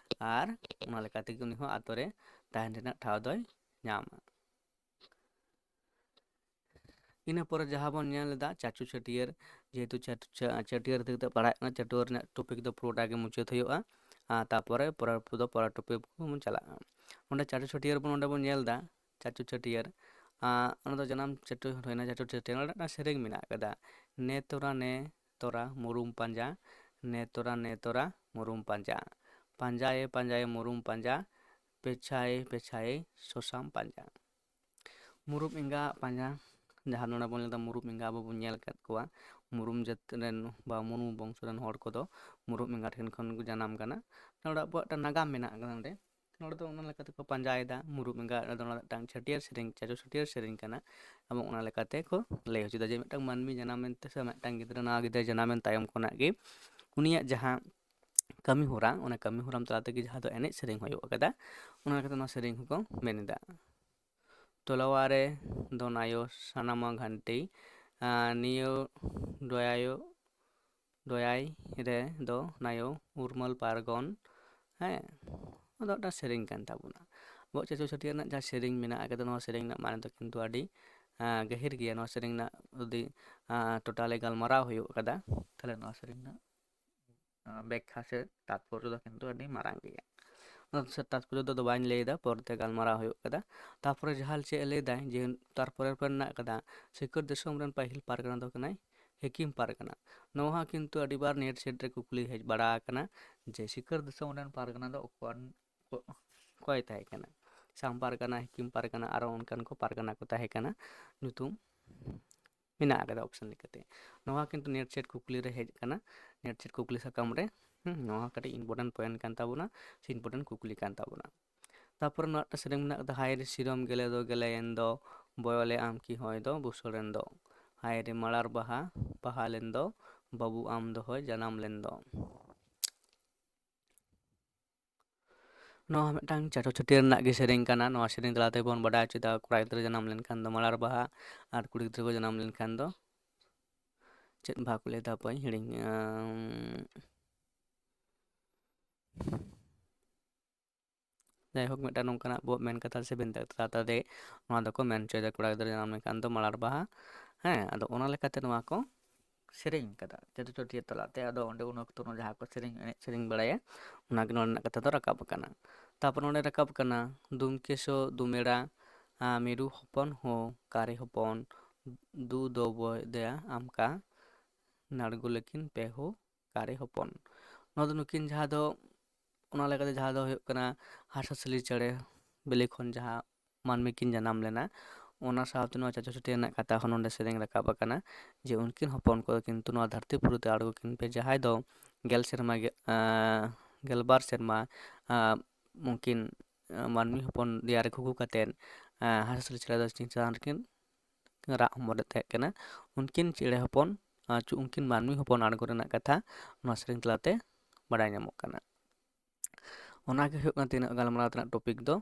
ᱟᱨ ᱚᱱᱟ ᱞᱮᱠᱟ ᱛᱮᱜᱮ ᱩᱱᱤ ᱦᱚᱸ ᱟᱛᱳ ᱨᱮ ᱛᱟᱦᱮᱱ ᱨᱮᱱᱟᱜ ᱴᱷᱟᱶ ᱫᱚᱭ ᱧᱟᱢᱟ᱾ ᱤᱱᱟᱹ ᱯᱚᱨᱮ ᱡᱟᱦᱟᱸ ᱵᱚᱱ ᱧᱮᱞ ᱮᱫᱟ ᱪᱟᱪᱳ ᱪᱷᱟᱹᱴᱭᱟᱹᱨ, ᱡᱮᱦᱮᱛᱩ ᱪᱷᱟᱹᱴ- ᱪᱷᱟ- ᱪᱷᱟᱹᱴᱭᱟᱹᱨ ᱤᱫᱤ ᱠᱟᱛᱮ ᱯᱟᱲᱦᱟᱜ ᱠᱟᱱᱟ, ᱪᱷᱟᱹᱴᱭᱟᱹᱨ ᱨᱮᱱᱟᱜ ᱴᱚᱯᱤᱠ ᱫᱚ ᱯᱩᱨᱟᱹᱴᱟ ᱜᱮ ᱢᱩᱪᱟᱹᱫ ᱦᱩᱭᱩᱜᱼᱟ᱾ ᱟᱨ ᱛᱟᱯᱚᱨᱮ ᱯᱚᱨᱮᱨ ᱫᱚ ᱯᱚᱨᱮᱨ ᱴᱚᱯᱤᱠ ᱵᱚᱱ ᱪᱟᱞᱟᱜᱼᱟ᱾ ᱚᱸᱰᱮ ᱪᱟᱪᱳ ᱪᱷᱟᱹᱴᱭᱟᱹᱨ ᱵᱚᱱ ᱚᱸᱰᱮ ᱵᱚᱱ ᱧᱮᱞ ᱮᱫᱟ, ᱪᱟᱪᱳ ᱪᱷᱟᱹᱴᱭᱟᱹᱨ, ᱟᱨ ᱚᱱᱟ ᱫᱚ ᱡᱟᱱᱟᱢ ᱪᱷᱟᱹᱴᱭᱟᱹᱨ ᱦᱩᱭᱱᱟ, ᱪᱟᱪᱳ ᱪᱷᱟᱹᱴᱭᱟᱹᱨ ᱚᱸᱰᱮ ᱢᱤᱫᱴᱟᱝ ᱥᱮᱨᱮᱧ ᱢᱮᱱᱟᱜ ᱟᱠᱟᱫᱟ, ᱱᱮ ᱛᱚᱨᱟ ᱱᱮ ᱛᱚᱨᱟ ᱢᱩᱨᱩᱢ ᱯᱟᱸᱡᱟ, ᱱᱮ ᱛᱚᱨᱟ ᱱᱮ ᱛᱚᱨᱟ ᱢᱩᱨᱩᱢ ᱯᱟᱸᱡᱟ, ᱯᱟᱸᱡᱟᱭᱮ ᱯᱟᱸᱡᱟᱭᱮ ᱢᱩᱨᱩᱢ ᱯᱟᱸᱡᱟ, ᱯᱮᱪᱷᱟᱭᱮ ᱯᱮᱪᱷᱟᱭᱮ ᱥᱚᱥᱟᱢ ᱯᱟᱸᱡᱟ᱾ ᱢᱩᱨᱩᱢ ᱮᱸᱜᱟ ᱯᱟᱸᱡᱟ, ᱡᱟᱦᱟᱸ ᱱᱚᱰᱮ ᱵᱚᱱ ᱞᱟᱹᱭᱫᱟ ᱢᱩᱨᱩᱢ ᱮᱸᱜᱟ, ᱟᱵᱚ ᱵᱚᱱ ᱧᱮᱞ ᱟᱠᱟᱫ ᱠᱚᱣᱟ ᱢᱩᱨᱩᱢ ᱡᱟᱹᱛ ᱨᱮᱱ ᱵᱟ ᱢᱩᱨᱢᱩ ᱵᱚᱝᱥᱚ ᱨᱮᱱ ᱦᱚᱲ ᱠᱚᱫᱚ ᱢᱩᱨᱩᱢ ᱮᱸᱜᱟ ᱴᱷᱮᱱ ᱠᱷᱚᱱ ᱠᱚ ᱡᱟᱱᱟᱢ ᱠᱟᱱᱟ᱾ ᱱᱚᱰᱮ ᱟᱵᱚᱣᱟᱜ ᱢᱤᱫᱴᱟᱝ ᱱᱟᱜᱟᱢ ᱢᱮᱱᱟᱜ ᱟᱠᱟᱫᱟ ᱱᱚᱰᱮ᱾ ᱱᱚᱰᱮ ᱫᱚ ᱚᱱᱟ ᱞᱮᱠᱟ ᱛᱮᱠᱚ ᱯᱟᱸᱡᱟᱭᱮᱫᱟ ᱢᱩᱨᱩᱢ ᱮᱸᱜᱟ, ᱚᱱᱟ ᱫᱚ ᱢᱤᱫᱴᱟᱝ ᱪᱷᱟᱹᱴᱭᱟᱹᱨ ᱥᱮᱨᱮᱧ, ᱪᱟᱪᱳ ᱪᱷᱟᱹᱴᱭᱟᱹᱨ ᱥᱮᱨᱮᱧ ᱠᱟᱱᱟ᱾ ᱮᱵᱚᱝ ᱚᱱᱟ ᱞᱮᱠᱟᱛᱮ ᱠᱚ ᱞᱟᱹᱭ ᱦᱚᱪᱚᱭᱮᱫᱟ ᱡᱮ ᱢᱤᱫᱴᱟᱝ ᱢᱟᱹᱱᱢᱤ ᱡᱟᱱᱟᱢᱮᱱ ᱛᱮ ᱥᱮ ᱢᱤᱫᱴᱟᱝ ᱜᱤᱫᱽᱨᱟᱹ, ᱱᱟᱣᱟ ᱜᱤᱫᱽᱨᱟᱹ ᱡᱟᱱᱟᱢᱮᱱ ᱛᱟᱭᱚᱢ ᱠᱷᱚᱱᱟᱜ ᱜᱮ ᱩᱱᱤᱭᱟᱜ ᱡᱟᱦᱟᱸ ᱠᱟᱹᱢᱤ ᱦᱚᱨᱟ, ᱚᱱᱟ ᱠᱟᱹᱢᱤ ᱦᱚᱨᱟ ᱛᱟᱞᱟ ᱛᱮᱜᱮ ᱡᱟᱦᱟᱸ ᱫᱚ ᱮᱱᱮᱡ ᱥᱮᱨᱮᱧ ᱦᱩᱭᱩᱜ ᱟᱠᱟᱫᱟ, ᱚᱱᱟ ᱞᱮᱠᱟᱛᱮ ᱱᱚᱣᱟ ᱥᱮᱨᱮᱧ ᱦᱚᱸᱠᱚ ᱢᱮᱱ ᱮᱫᱟ᱾ ᱛᱚᱞᱟᱣᱟ ᱨᱮ ᱫᱚᱱᱟᱭᱳ ᱥᱟᱱᱟᱢᱟ ᱜᱷᱟᱱᱴᱤ, ᱟᱨ ᱱᱤᱭᱟᱹ ᱰᱚᱭᱟᱭᱳ, ᱰᱚᱭᱟᱭ ᱨᱮ ᱫᱚ ᱱᱟᱭᱳ ᱩᱨᱢᱟᱹᱞ ᱯᱟᱨᱜᱚᱱ, ᱦᱮᱸ, ᱚᱱᱟ ᱫᱚ ᱢᱤᱫᱴᱟᱝ ᱥᱮᱨᱮᱧ ᱠᱟᱱ ᱛᱟᱵᱚᱱᱟ᱾ ᱟᱵᱚᱣᱟᱜ ᱪᱟᱪᱳ ᱪᱷᱟᱹᱴᱭᱟᱹᱨ ᱨᱮᱱᱟᱜ ᱡᱟᱦᱟᱸ ᱥᱮᱨᱮᱧ ᱢᱮᱱᱟᱜ ᱟᱠᱟᱫᱟ, ᱱᱚᱣᱟ ᱥᱮᱨᱮᱧ ᱨᱮᱱᱟᱜ ᱢᱟᱱᱮ ᱫᱚ ᱠᱤᱱᱛᱩ ᱟᱹᱰᱤ, ᱟᱸ, ᱜᱟᱹᱦᱤᱨ ᱜᱮᱭᱟ᱾ ᱱᱚᱣᱟ ᱥᱮᱨᱮᱧ ᱨᱮᱱᱟᱜ ᱡᱩᱫᱤ, ᱟᱸ, ᱴᱳᱴᱟᱞᱤ ᱜᱟᱞᱢᱟᱨᱟᱣ ᱦᱩᱭᱩᱜ ᱠᱟᱫᱟ, ᱛᱟᱦᱞᱮ ᱱᱚᱣᱟ ᱥᱮᱨᱮᱧ ᱨᱮᱱᱟᱜ ᱟᱸ, ᱵᱮᱠᱠᱷᱟ ᱥᱮ ᱛᱟᱛᱯᱚᱨᱡᱚ ᱫᱚ ᱠᱤᱱᱛᱩ ᱟᱹᱰᱤ ᱢᱟᱨᱟᱝ ᱜᱮᱭᱟ᱾ ᱚᱱᱟ ᱥᱮ ᱛᱟᱛᱯᱚᱨᱡᱚ ᱫᱚ ᱵᱟᱹᱧ ᱞᱟᱹᱭᱫᱟ, ᱯᱚᱨᱮᱛᱮ ᱜᱟᱞᱢᱟᱨᱟᱣ ᱦᱩᱭᱩᱜ ᱠᱟᱫᱟ᱾ ᱛᱟᱨᱯᱚᱨᱮ ᱡᱟᱦᱟᱸ ᱪᱮᱫ ᱮ ᱞᱟᱹᱭᱫᱟᱭ ᱡᱮ ᱛᱟᱨᱯᱚᱨᱮ ᱨᱮ ᱢᱮᱱᱟᱜ ᱠᱟᱫᱟ, ᱥᱤᱠᱟᱹᱨ ᱫᱤᱥᱚᱢ ᱨᱮᱱ ᱯᱟᱹᱦᱤᱞ ᱯᱟᱨᱜᱟᱱᱟ ᱫᱚ ᱠᱟᱱᱟᱭ ᱦᱮᱠᱤᱢ ᱯᱟᱨᱜᱟᱱᱟ᱾ ᱱᱚᱣᱟ ᱦᱚᱸ ᱠᱤᱱᱛᱩ ᱟᱹᱰᱤᱵᱟᱨ ᱱᱮᱴ ᱥᱮᱴ ᱨᱮ ᱠᱩᱠᱞᱤ ᱦᱮᱡ ᱵᱟᱲᱟ ᱟᱠᱟᱱᱟ ᱡᱮ ᱥᱤᱠᱟᱹᱨ ᱫᱤᱥᱚᱢ ᱨᱮᱱ ᱯᱟᱨᱜᱟᱱᱟ ᱫᱚ ᱚᱠᱚᱭ, ᱚᱠᱚᱭ ᱛᱟᱦᱮᱸ ᱠᱟᱱᱟ? ᱥᱟᱢ ᱯᱟᱨᱜᱟᱱᱟ, ᱦᱮᱠᱤᱢ ᱯᱟᱨᱜᱟᱱᱟ, ᱟᱨᱚ ᱚᱱᱠᱟᱱ ᱠᱚ ᱯᱟᱨᱜᱟᱱᱟ ᱠᱚ ᱛᱟᱦᱮᱸ ᱠᱟᱱᱟ, ᱧᱩᱛᱩᱢ ᱢᱮᱱᱟᱜ ᱟᱠᱟᱫᱟ ᱚᱯᱥᱮᱱ ᱞᱮᱠᱟᱛᱮ᱾ ᱱᱚᱣᱟ ᱠᱤᱱᱛᱩ ᱱᱮᱴ ᱥᱮᱴ ᱠᱩᱠᱞᱤ ᱨᱮ ᱦᱮᱡ ᱟᱠᱟᱱᱟ, ᱱᱮᱴ ᱥᱮᱴ ᱠᱩᱠᱞᱤ ᱥᱟᱠᱟᱢ ᱨᱮ᱾ ᱦᱩᱸ, ᱱᱚᱣᱟ ᱠᱟᱹᱴᱤᱡ ᱤᱢᱯᱚᱨᱴᱮᱱᱴ ᱯᱚᱭᱮᱱᱴ ᱠᱟᱱ ᱛᱟᱵᱚᱱᱟ ᱥᱮ ᱤᱢᱯᱚᱨᱴᱮᱱᱴ ᱠᱩᱠᱞᱤ ᱠᱟᱱ ᱛᱟᱵᱚᱱᱟ᱾ ᱛᱟᱨᱯᱚᱨᱮ ᱱᱚᱣᱟ ᱢᱤᱫᱴᱟᱝ ᱥᱮᱨᱮᱧ ᱢᱮᱱᱟᱜ ᱟᱠᱟᱫᱟ, ᱦᱟᱭ ᱨᱮ ᱥᱤᱨᱚᱢ ᱜᱮᱞᱮ ᱫᱚ ᱜᱮᱞᱮᱭᱮᱱ ᱫᱚ, ᱵᱚᱭᱚᱞᱮ ᱟᱢ ᱠᱤ ᱦᱚᱭ ᱫᱚ ᱵᱩᱥᱟᱹᱲᱮᱱ ᱫᱚ, ᱦᱟᱭ ᱨᱮ ᱢᱟᱲᱟᱨ ᱵᱟᱦᱟ ᱵᱟᱦᱟ ᱞᱮᱱ ᱫᱚ, ᱵᱟᱹᱵᱩ ᱟᱢ ᱫᱚᱦᱚᱭ ᱡᱟᱱᱟᱢ ᱞᱮᱱ ᱫᱚ᱾ ᱱᱚᱣᱟ ᱢᱤᱫᱴᱟᱝ ᱪᱟᱪᱚ ᱪᱷᱟᱹᱴᱭᱟᱹᱨ ᱨᱮᱱᱟᱜ ᱜᱮ ᱥᱮᱨᱮᱧ ᱠᱟᱱᱟ᱾ ᱱᱚᱣᱟ ᱥᱮᱨᱮᱧ ᱛᱟᱞᱟ ᱛᱮᱵᱚᱱ ᱵᱟᱰᱟᱭ ᱦᱚᱪᱚᱭᱮᱫᱟ ᱠᱚᱲᱟ ᱜᱤᱫᱽᱨᱟᱹ ᱡᱟᱱᱟᱢ ᱞᱮᱱᱠᱷᱟᱱ ᱫᱚ ᱢᱟᱞᱟᱨ ᱵᱟᱦᱟ, ᱟᱨ ᱠᱩᱲᱤ ᱜᱤᱫᱽᱨᱟᱹ ᱠᱚ ᱡᱟᱱᱟᱢ ᱞᱮᱱᱠᱷᱟᱱ ᱫᱚ ᱪᱮᱫ ᱵᱟᱦᱟ ᱠᱚ ᱞᱟᱹᱭᱫᱟ, ᱦᱟᱯᱳᱭ ᱦᱤᱲᱤᱧ, ᱟᱸ, ᱡᱟᱭᱦᱳᱠ, ᱢᱤᱫᱴᱟᱝ ᱱᱚᱝᱠᱟᱱᱟᱜ ᱟᱵᱚᱣᱟᱜ ᱢᱮᱱ ᱠᱟᱛᱷᱟ ᱥᱮ ᱵᱷᱮᱱᱛᱟ ᱠᱟᱛᱷᱟ ᱛᱮ ᱱᱚᱣᱟ ᱫᱚᱠᱚ ᱢᱮᱱ ᱦᱚᱪᱚᱭᱮᱫᱟ, ᱠᱚᱲᱟ ᱜᱤᱫᱽᱨᱟᱹ ᱡᱟᱱᱟᱢ ᱞᱮᱱᱠᱷᱟᱱ ᱫᱚ ᱢᱟᱞᱟᱨ ᱵᱟᱦᱟ᱾ ᱦᱮᱸ, ᱟᱫᱚ ᱚᱱᱟ ᱞᱮᱠᱟᱛᱮ ᱱᱚᱣᱟ ᱠᱚ ᱥᱮᱨᱮᱧ ᱠᱟᱫᱟ ᱪᱟᱪᱚ ᱪᱷᱟᱹᱴᱭᱟᱹᱨ ᱛᱟᱞᱟᱛᱮ᱾ ᱟᱫᱚ ᱚᱸᱰᱮ ᱩᱱ ᱚᱠᱛᱚ ᱱᱚᱣᱟ ᱡᱟᱦᱟᱸ ᱠᱚ ᱥᱮᱨᱮᱧ, ᱮᱱᱮᱡ ᱥᱮᱨᱮᱧ ᱵᱟᱲᱟᱭᱟ, ᱚᱱᱟᱜᱮ ᱱᱚᱣᱟ ᱨᱮᱱᱟᱜ ᱠᱟᱛᱷᱟ ᱫᱚ ᱨᱟᱠᱟᱵ ᱟᱠᱟᱱᱟ᱾ ᱛᱟᱨᱯᱚᱨ ᱱᱚᱸᱰᱮ ᱨᱟᱠᱟᱵ ᱟᱠᱟᱱᱟ, ᱫᱩᱢᱠᱮᱥᱚ ᱫᱩᱢᱮᱲᱟ, ᱟᱸ, ᱢᱤᱨᱩ ᱦᱚᱯᱚᱱ ᱦᱚᱸ ᱠᱟᱨᱮ ᱦᱚᱯᱚᱱ, ᱫᱩ ᱫᱚ ᱵᱚᱭ ᱫᱮᱭᱟ ᱟᱢᱠᱟ, ᱱᱟᱲᱜᱩ ᱞᱮᱠᱤᱱ ᱯᱮ ᱦᱚᱸ ᱠᱟᱨᱮ ᱦᱚᱯᱚᱱ᱾ ᱱᱚᱣᱟ ᱫᱚ ᱱᱩᱠᱤᱱ ᱡᱟᱦᱟᱸ ᱫᱚ, ᱚᱱᱟ ᱞᱮᱠᱟᱛᱮ ᱡᱟᱦᱟᱸ ᱫᱚ ᱦᱩᱭᱩᱜ ᱠᱟᱱᱟ ᱦᱟᱸᱥ ᱦᱟᱸᱥᱞᱤ ᱪᱮᱬᱮ ᱵᱤᱞᱤ ᱠᱷᱚᱱ ᱡᱟᱦᱟᱸ ᱢᱟᱹᱱᱢᱤ ᱠᱤᱱ ᱡᱟᱱᱟᱢ ᱞᱮᱱᱟ, ᱚᱱᱟ ᱥᱟᱶᱛᱮ ᱱᱚᱣᱟ ᱪᱟᱪᱚ ᱪᱷᱟᱹᱴᱭᱟᱹᱨ ᱨᱮᱱᱟᱜ ᱠᱟᱛᱷᱟ ᱦᱚᱸ ᱱᱚᱰᱮ ᱥᱮᱨᱮᱧ ᱨᱟᱠᱟᱵ ᱟᱠᱟᱱᱟ, ᱡᱮ ᱩᱱᱠᱤᱱ ᱦᱚᱯᱚᱱ ᱠᱚᱫᱚ ᱠᱤᱱᱛᱩ ᱱᱚᱣᱟ ᱫᱷᱟᱹᱨᱛᱤ ᱯᱩᱨᱤ ᱛᱮ ᱟᱬᱜᱚ ᱠᱤᱱ ᱯᱮ, ᱡᱟᱦᱟᱸᱭ ᱫᱚ ᱜᱮᱞ ᱥᱮᱨᱢᱟ ᱜᱮ, ᱟᱸ, ᱜᱮᱞᱵᱟᱨ ᱥᱮᱨᱢᱟ, ᱟᱸ, ᱩᱱᱠᱤᱱ, ᱟᱸ, ᱢᱟᱹᱱᱢᱤ ᱦᱚᱯᱚᱱ ᱫᱮᱭᱟ ᱨᱮ ᱜᱷᱩᱜᱩ ᱠᱟᱛᱮᱫ, ᱟᱸ, ᱦᱟᱸᱥ ᱦᱟᱸᱥᱞᱤ ᱪᱮᱬᱮ ᱫᱚ ᱪᱮᱛᱟᱱ ᱨᱮᱠᱤᱱ ᱨᱟᱜ ᱦᱚᱢᱚᱨᱮᱫ ᱛᱟᱦᱮᱸ ᱠᱟᱱᱟ᱾ ᱩᱱᱠᱤᱱ ᱪᱮᱬᱮ ᱦᱚᱯᱚᱱ, ᱟᱸ, ᱪᱚ ᱩᱱᱠᱤᱱ ᱢᱟᱹᱱᱢᱤ ᱦᱚᱯᱚᱱ ᱟᱬᱜᱚ ᱨᱮᱱᱟᱜ ᱠᱟᱛᱷᱟ ᱱᱚᱣᱟ ᱥᱮᱨᱮᱧ ᱛᱟᱞᱟᱛᱮ ᱵᱟᱰᱟᱭ ᱧᱟᱢᱚᱜ ᱠᱟᱱᱟ᱾ ᱚᱱᱟᱜᱮ ᱦᱩᱭᱩᱜ ᱠᱟᱱᱟ ᱛᱮᱦᱮᱧᱟᱜ ᱜᱟᱞᱢᱟᱨᱟᱣ ᱨᱮᱱᱟᱜ topic ᱫᱚ᱾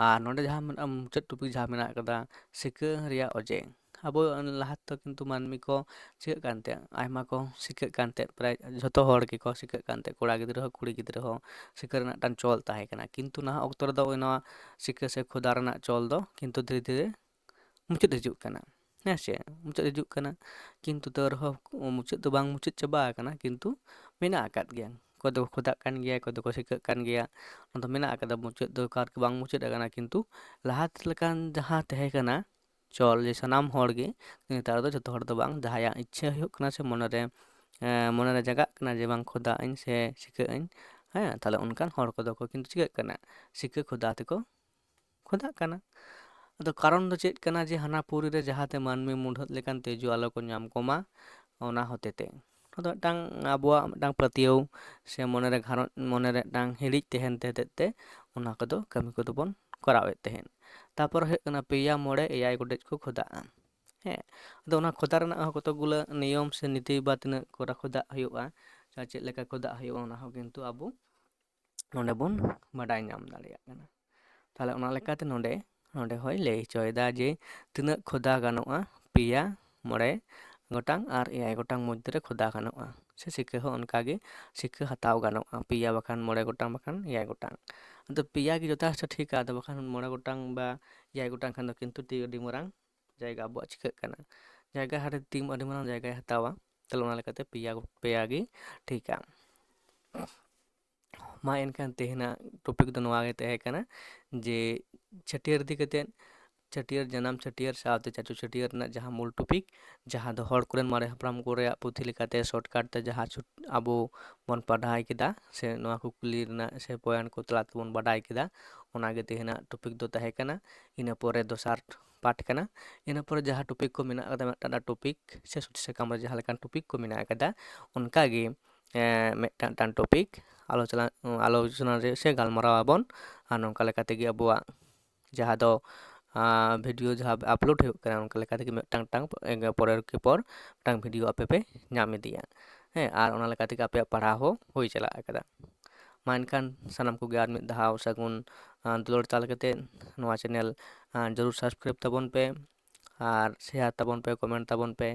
ᱟᱨ ᱱᱚᱰᱮ ᱡᱟᱦᱟᱸ ᱢᱮᱱᱟᱜᱼᱟ, ᱢᱩᱪᱟᱹᱫ topic ᱡᱟᱦᱟᱸ ᱢᱮᱱᱟᱜ ᱟᱠᱟᱫᱟ, ᱥᱤᱠᱟᱹ ᱨᱮᱭᱟᱜ ᱚᱡᱮ᱾ ᱟᱵᱚ ᱞᱟᱦᱟ ᱛᱮᱫᱚ ᱠᱤᱱᱛᱩ ᱢᱟᱹᱱᱢᱤ ᱠᱚ ᱪᱤᱠᱟᱹᱜ ᱠᱟᱱ ᱛᱟᱦᱮᱸᱫ, ᱟᱭᱢᱟ ᱠᱚ ᱥᱤᱠᱟᱹᱜ ᱠᱟᱱ ᱛᱟᱦᱮᱸᱫ, ᱯᱨᱟᱭ ᱡᱷᱚᱛᱚ ᱦᱚᱲ ᱜᱮᱠᱚ ᱥᱤᱠᱟᱹᱜ ᱠᱟᱱ ᱛᱟᱦᱮᱸᱫ, ᱠᱚᱲᱟ ᱜᱤᱫᱽᱨᱟᱹ ᱦᱚᱸ ᱠᱩᱲᱤ ᱜᱤᱫᱽᱨᱟᱹ ᱦᱚᱸ ᱥᱤᱠᱟᱹ ᱨᱮᱱᱟᱜ ᱢᱤᱫᱴᱟᱝ ᱪᱚᱞ ᱛᱟᱦᱮᱸ ᱠᱟᱱᱟ᱾ ᱠᱤᱱᱛᱩ ᱱᱟᱦᱟᱜ ᱚᱠᱛᱚ ᱨᱮᱫᱚ ᱱᱚᱣᱟ ᱥᱤᱠᱟᱹ ᱥᱮ ᱠᱷᱚᱫᱟ ᱨᱮᱱᱟᱜ ᱪᱚᱞ ᱫᱚ ᱠᱤᱱᱛᱩ ᱫᱷᱤᱨᱮ ᱫᱷᱤᱨᱮ ᱢᱩᱪᱟᱹᱫ ᱦᱤᱡᱩᱜ ᱠᱟᱱᱟ᱾ ᱦᱮᱸ ᱥᱮ, ᱢᱩᱪᱟᱹᱫ ᱦᱤᱡᱩᱜ ᱠᱟᱱᱟ, ᱠᱤᱱᱛᱩ ᱛᱟᱹᱣ ᱨᱮᱦᱚᱸ ᱢᱩᱪᱟᱹᱫ ᱫᱚ ᱵᱟᱝ ᱢᱩᱪᱟᱹᱫ ᱪᱟᱵᱟ ᱟᱠᱟᱱᱟ, ᱠᱤᱱᱛᱩ ᱢᱮᱱᱟᱜ ᱟᱠᱟᱫ ᱜᱮᱭᱟ᱾ ᱚᱠᱚᱭ ᱫᱚᱠᱚ ᱠᱷᱚᱫᱟᱜ ᱠᱟᱱ ᱜᱮᱭᱟ, ᱚᱠᱚᱭ ᱫᱚᱠᱚ ᱥᱤᱠᱟᱹᱜ ᱠᱟᱱ ᱜᱮᱭᱟ, ᱚᱱᱟ ᱫᱚ ᱢᱮᱱᱟᱜ ᱟᱠᱟᱫᱟ᱾ ᱢᱩᱪᱟᱹᱫ ᱫᱚ ᱚᱠᱟ ᱨᱮᱜᱮ ᱵᱟᱝ ᱢᱩᱪᱟᱹᱫ ᱟᱠᱟᱱᱟ, ᱠᱤᱱᱛᱩ ᱞᱟᱦᱟ ᱛᱮ ᱞᱮᱠᱟᱱ ᱡᱟᱦᱟᱸ ᱛᱟᱦᱮᱸ ᱠᱟᱱᱟ ᱪᱚᱞ, ᱡᱮ ᱥᱟᱱᱟᱢ ᱦᱚᱲ ᱜᱮ, ᱱᱮᱛᱟᱨ ᱫᱚ ᱡᱚᱛᱚ ᱦᱚᱲ ᱫᱚ ᱵᱟᱝ, ᱡᱟᱦᱟᱸᱭᱟᱜ ᱤᱪᱪᱷᱟᱹ ᱦᱩᱭᱩᱜ ᱠᱟᱱᱟ ᱥᱮ ᱢᱚᱱᱮᱨᱮ, ᱮᱸ, ᱢᱚᱱᱮᱨᱮ ᱡᱟᱜᱟᱜ ᱠᱟᱱᱟ ᱡᱮ ᱵᱟᱝ ᱠᱷᱚᱫᱟᱜ ᱟᱹᱧ ᱥᱮ ᱥᱤᱠᱟᱹᱜ ᱟᱹᱧ, ᱦᱮᱸ, ᱛᱟᱦᱞᱮ ᱚᱱᱠᱟᱱ ᱦᱚᱲ ᱠᱚᱫᱚ ᱠᱚ ᱠᱤᱱᱛᱩ ᱪᱤᱠᱟᱹᱜ ᱠᱟᱱᱟ, ᱥᱤᱠᱟᱹ ᱠᱷᱚᱫᱟ ᱛᱮᱠᱚ ᱠᱷᱚᱫᱟᱜ ᱠᱟᱱᱟ᱾ ᱟᱫᱚ ᱠᱟᱨᱚᱱ ᱫᱚ ᱪᱮᱫ ᱠᱟᱱᱟ ᱡᱮ ᱦᱟᱱᱟ ᱯᱩᱨᱤ ᱨᱮ ᱡᱟᱦᱟᱸᱛᱮ ᱢᱟᱹᱱᱢᱤ ᱢᱩᱰᱷᱟᱹᱫ ᱞᱮᱠᱟᱱ ᱛᱤᱡᱩ ᱟᱞᱚ ᱠᱚ ᱧᱟᱢ ᱠᱚᱢᱟ, ᱚᱱᱟ ᱦᱚᱛᱮᱛᱮ᱾ ᱚᱱᱟ ᱫᱚ ᱢᱤᱫᱴᱟᱝ ᱟᱵᱚᱣᱟᱜ ᱢᱤᱫᱴᱟᱝ ᱯᱟᱹᱛᱭᱟᱹᱣ ᱥᱮ ᱢᱚᱱᱮᱨᱮ ᱜᱷᱟᱨᱚᱸᱡᱽ, ᱢᱚᱱᱮᱨᱮ ᱢᱤᱫᱴᱟᱝ ᱦᱤᱲᱤᱡ ᱛᱟᱦᱮᱱ ᱛᱮ ᱦᱚᱛᱮᱛᱮ ᱚᱱᱟ ᱠᱚᱫᱚ ᱠᱟᱹᱢᱤ ᱠᱚᱫᱚ ᱵᱚᱱ ᱠᱚᱨᱟᱣᱮᱫ ᱛᱟᱦᱮᱸᱫ᱾ ᱛᱟᱯᱚᱨ ᱦᱩᱭᱩᱜ ᱠᱟᱱᱟ ᱯᱮᱭᱟ ᱢᱚᱬᱮ ᱮᱭᱟᱭ ᱜᱚᱴᱮᱡ ᱠᱚ ᱠᱷᱚᱫᱟᱜᱼᱟ᱾ ᱦᱮᱸ, ᱟᱫᱚ ᱚᱱᱟ ᱠᱷᱚᱫᱟ ᱨᱮᱱᱟᱜ ᱦᱚᱸ ᱠᱚᱛᱚᱠ ᱜᱩᱞᱟᱹ ᱱᱤᱭᱚᱢ ᱥᱮ ᱱᱤᱛᱤ ᱵᱟ ᱛᱤᱱᱟᱹᱜ ᱠᱚᱨᱟ ᱠᱷᱚᱫᱟᱜ ᱦᱩᱭᱩᱜᱼᱟ, ᱪᱮᱫ ᱞᱮᱠᱟ ᱠᱷᱚᱫᱟᱜ ᱦᱩᱭᱩᱜᱼᱟ, ᱚᱱᱟ ᱦᱚᱸ ᱠᱤᱱᱛᱩ ᱟᱵᱚ ᱱᱚᱰᱮ ᱵᱚᱱ ᱵᱟᱰᱟᱭ ᱧᱟᱢ ᱫᱟᱲᱮᱭᱟᱜ ᱠᱟᱱᱟ᱾ ᱛᱟᱦᱚᱞᱮ ᱚᱱᱟ ᱞᱮᱠᱟᱛᱮ ᱱᱚᱰᱮ, ᱱᱚᱰᱮ ᱦᱚᱸᱭ ᱞᱟᱹᱭ ᱦᱚᱪᱚᱭᱮᱫᱟ ᱡᱮ ᱛᱤᱱᱟᱹᱜ ᱠᱷᱚᱫᱟ ᱜᱟᱱᱚᱜᱼᱟ, ᱯᱮᱭᱟ, ᱢᱚᱬᱮ ᱜᱚᱴᱟᱝ ᱟᱨ ᱮᱭᱟᱭ ᱜᱚᱴᱟᱝ ᱢᱚᱫᱽᱫᱷᱮ ᱨᱮ ᱠᱷᱚᱫᱟ ᱜᱟᱱᱚᱜᱼᱟ᱾ ᱥᱮ ᱥᱤᱠᱷᱟᱹ ᱦᱚᱸ ᱚᱱᱠᱟᱜᱮ ᱥᱤᱠᱷᱟᱹ ᱦᱟᱛᱟᱣ ᱜᱟᱱᱚᱜᱼᱟ, ᱯᱮᱭᱟ ᱵᱟᱠᱷᱟᱱ ᱢᱚᱬᱮ ᱜᱚᱴᱟᱝ ᱵᱟᱠᱷᱟᱱ ᱮᱭᱟᱭ ᱜᱚᱴᱟᱝ᱾ ᱟᱫᱚ ᱯᱮᱭᱟ ᱜᱮ ᱡᱚᱛᱷᱮᱥᱴᱚ ᱴᱷᱤᱠᱟ, ᱟᱫᱚ ᱵᱟᱠᱷᱟᱱ ᱢᱚᱬᱮ ᱜᱚᱴᱟᱝ ᱵᱟ ᱮᱭᱟᱭ ᱜᱚᱴᱟᱝ ᱠᱷᱟᱱ ᱫᱚ ᱠᱤᱱᱛᱩ ᱟᱹᱰᱤ ᱢᱟᱨᱟᱝ ᱡᱟᱭᱜᱟ ᱟᱵᱚᱣᱟᱜ ᱪᱤᱠᱟᱹᱜ ᱠᱟᱱᱟ, ᱡᱟᱭᱜᱟ ᱦᱟᱨᱮ ᱛᱤᱢ ᱟᱹᱰᱤ ᱢᱟᱨᱟᱝ ᱡᱟᱭᱜᱟᱭ ᱦᱟᱛᱟᱣᱟ᱾ ᱛᱟᱦᱚᱞᱮ ᱚᱱᱟ ᱞᱮᱠᱟᱛᱮ ᱯᱮᱭᱟ, ᱯᱮᱭᱟ ᱜᱮ ᱴᱷᱤᱠᱟ᱾ ᱢᱟ ᱮᱱᱠᱷᱟᱱ ᱛᱮᱦᱮᱧᱟᱜ ᱴᱚᱯᱤᱠ ᱫᱚ ᱱᱚᱣᱟ ᱜᱮ ᱛᱟᱦᱮᱸ ᱠᱟᱱᱟ ᱡᱮ ᱪᱷᱟᱹᱴᱭᱟᱹᱨ ᱤᱫᱤ ᱠᱟᱛᱮᱫ, ᱪᱷᱟᱹᱴᱭᱟᱹᱨ, ᱡᱟᱱᱟᱢ ᱪᱷᱟᱹᱴᱭᱟᱹᱨ ᱥᱟᱶᱛᱮ ᱪᱟᱪᱳ ᱪᱷᱟᱹᱴᱭᱟᱹᱨ ᱨᱮᱱᱟᱜ ᱡᱟᱦᱟᱸ ᱢᱩᱞ ᱴᱚᱯᱤᱠ, ᱡᱟᱦᱟᱸ ᱫᱚ ᱦᱚᱲ ᱠᱚᱨᱮᱱ ᱢᱟᱨᱮ ᱦᱟᱯᱲᱟᱢ ᱠᱚᱨᱮᱭᱟᱜ ᱯᱩᱛᱷᱤ ᱞᱮᱠᱟᱛᱮ ᱥᱚᱨᱴᱠᱟᱴ ᱛᱮ ᱡᱟᱦᱟᱸ ᱪᱷᱩᱴ-, ᱟᱵᱚ ᱵᱚᱱ ᱯᱟᱲᱦᱟᱣ ᱠᱮᱫᱟ ᱥᱮ ᱱᱚᱣᱟ ᱠᱩᱠᱞᱤ ᱨᱮᱱᱟᱜ ᱥᱮ ᱯᱚᱭᱮᱱᱴ ᱠᱚ ᱛᱟᱞᱟ ᱛᱮᱵᱚᱱ ᱵᱟᱰᱟᱭ ᱠᱮᱫᱟ, ᱚᱱᱟᱜᱮ ᱛᱮᱦᱮᱧᱟᱜ ᱴᱚᱯᱤᱠ ᱫᱚ ᱛᱟᱦᱮᱸ ᱠᱟᱱᱟ᱾ ᱤᱱᱟᱹ ᱯᱚᱨᱮ ᱫᱚᱥᱟᱨ ᱯᱟᱨᱴ ᱠᱟᱱᱟ᱾ ᱤᱱᱟᱹ ᱯᱚᱨᱮ ᱡᱟᱦᱟᱸ ᱴᱚᱯᱤᱠ ᱠᱚ ᱢᱮᱱᱟᱜ ᱟᱠᱟᱫᱟ, ᱢᱤᱫᱴᱟᱝ ᱴᱚᱯᱤᱠ ᱥᱮ ᱥᱩᱪᱤ ᱥᱟᱠᱟᱢ ᱨᱮ ᱡᱟᱦᱟᱸ ᱞᱮᱠᱟᱱ ᱴᱚᱯᱤᱠ ᱠᱚ ᱢᱮᱱᱟᱜ ᱟᱠᱟᱫᱟ, ᱚᱱᱠᱟᱜᱮ ᱮᱸ, ᱢᱤᱫᱴᱟᱝ ᱴᱚᱯᱤᱠ ᱟᱞᱳᱪᱚᱱᱟ, ᱟᱞᱳᱪᱚᱱᱟ ᱨᱮ ᱥᱮ ᱜᱟᱞᱢᱟᱨᱟᱣ ᱟᱵᱚᱱ᱾ ᱟᱨ ᱱᱚᱝᱠᱟ ᱞᱮᱠᱟ ᱛᱮᱜᱮ ᱟᱵᱚᱣᱟᱜ ᱡᱟᱦᱟᱸ ᱫᱚ, ᱟᱸ, ᱵᱷᱤᱰᱤᱭᱳ ᱡᱟᱦᱟᱸ ᱟᱯᱞᱳᱰ ᱦᱩᱭᱩᱜ ᱠᱟᱱᱟ, ᱚᱱᱠᱟ ᱞᱮᱠᱟ ᱛᱮᱜᱮ ᱢᱤᱫᱴᱟᱝ, ᱢᱤᱫᱴᱟᱝ ᱯᱚᱨᱮᱨ ᱠᱮ ᱯᱚᱨ ᱢᱤᱫᱴᱟᱝ ᱵᱷᱤᱰᱤᱭᱳ ᱟᱯᱮ ᱯᱮ ᱧᱟᱢ ᱤᱫᱤᱭᱟ᱾ ᱦᱮᱸ, ᱟᱨ ᱚᱱᱟ ᱞᱮᱠᱟ ᱛᱮᱜᱮ ᱟᱯᱮᱭᱟᱜ ᱯᱟᱲᱦᱟᱣ ᱦᱚᱸ ᱦᱩᱭ ᱪᱟᱞᱟᱜ ᱠᱟᱱᱟ᱾ ᱢᱟ ᱮᱱᱠᱷᱟᱱ ᱥᱟᱱᱟᱢ ᱠᱚᱜᱮ ᱟᱨ ᱢᱤᱫ ᱫᱷᱟᱣ ᱥᱟᱹᱜᱩᱱ, ᱟᱸ, ᱫᱩᱞᱟᱹᱲ ᱛᱟᱞ ᱠᱟᱛᱮᱫ ᱱᱚᱣᱟ ᱪᱮᱱᱮᱞ, ᱟᱸ, ᱡᱚᱨᱩᱨ ᱥᱟᱵᱥᱠᱨᱟᱭᱤᱵᱽ ᱛᱟᱵᱚᱱ ᱯᱮ ᱟᱨ ᱥᱮᱭᱟᱨ ᱛᱟᱵᱚᱱ ᱯᱮ, ᱠᱚᱢᱮᱱᱴ ᱛᱟᱵᱚᱱ ᱯᱮ᱾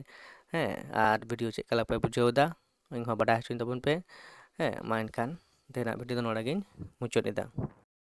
ᱦᱮᱸ, ᱟᱨ ᱵᱷᱤᱰᱤᱭᱳ ᱪᱮᱫ ᱞᱮᱠᱟ ᱯᱮ ᱵᱩᱡᱷᱟᱹᱣ ᱮᱫᱟ, ᱤᱧ ᱦᱚᱸ ᱵᱟᱰᱟᱭ ᱦᱚᱪᱚᱧ ᱛᱟᱵᱚᱱ ᱯᱮ᱾ ᱦᱮᱸ, ᱢᱟ ᱮᱱᱠᱷᱟᱱ ᱛᱮᱦᱮᱧᱟᱜ ᱵᱷᱤᱰᱤᱭᱳ ᱫᱚ ᱱᱚᱰᱮ ᱜᱤᱧ ᱢᱩᱪᱟᱹᱫ ᱮᱫᱟ᱾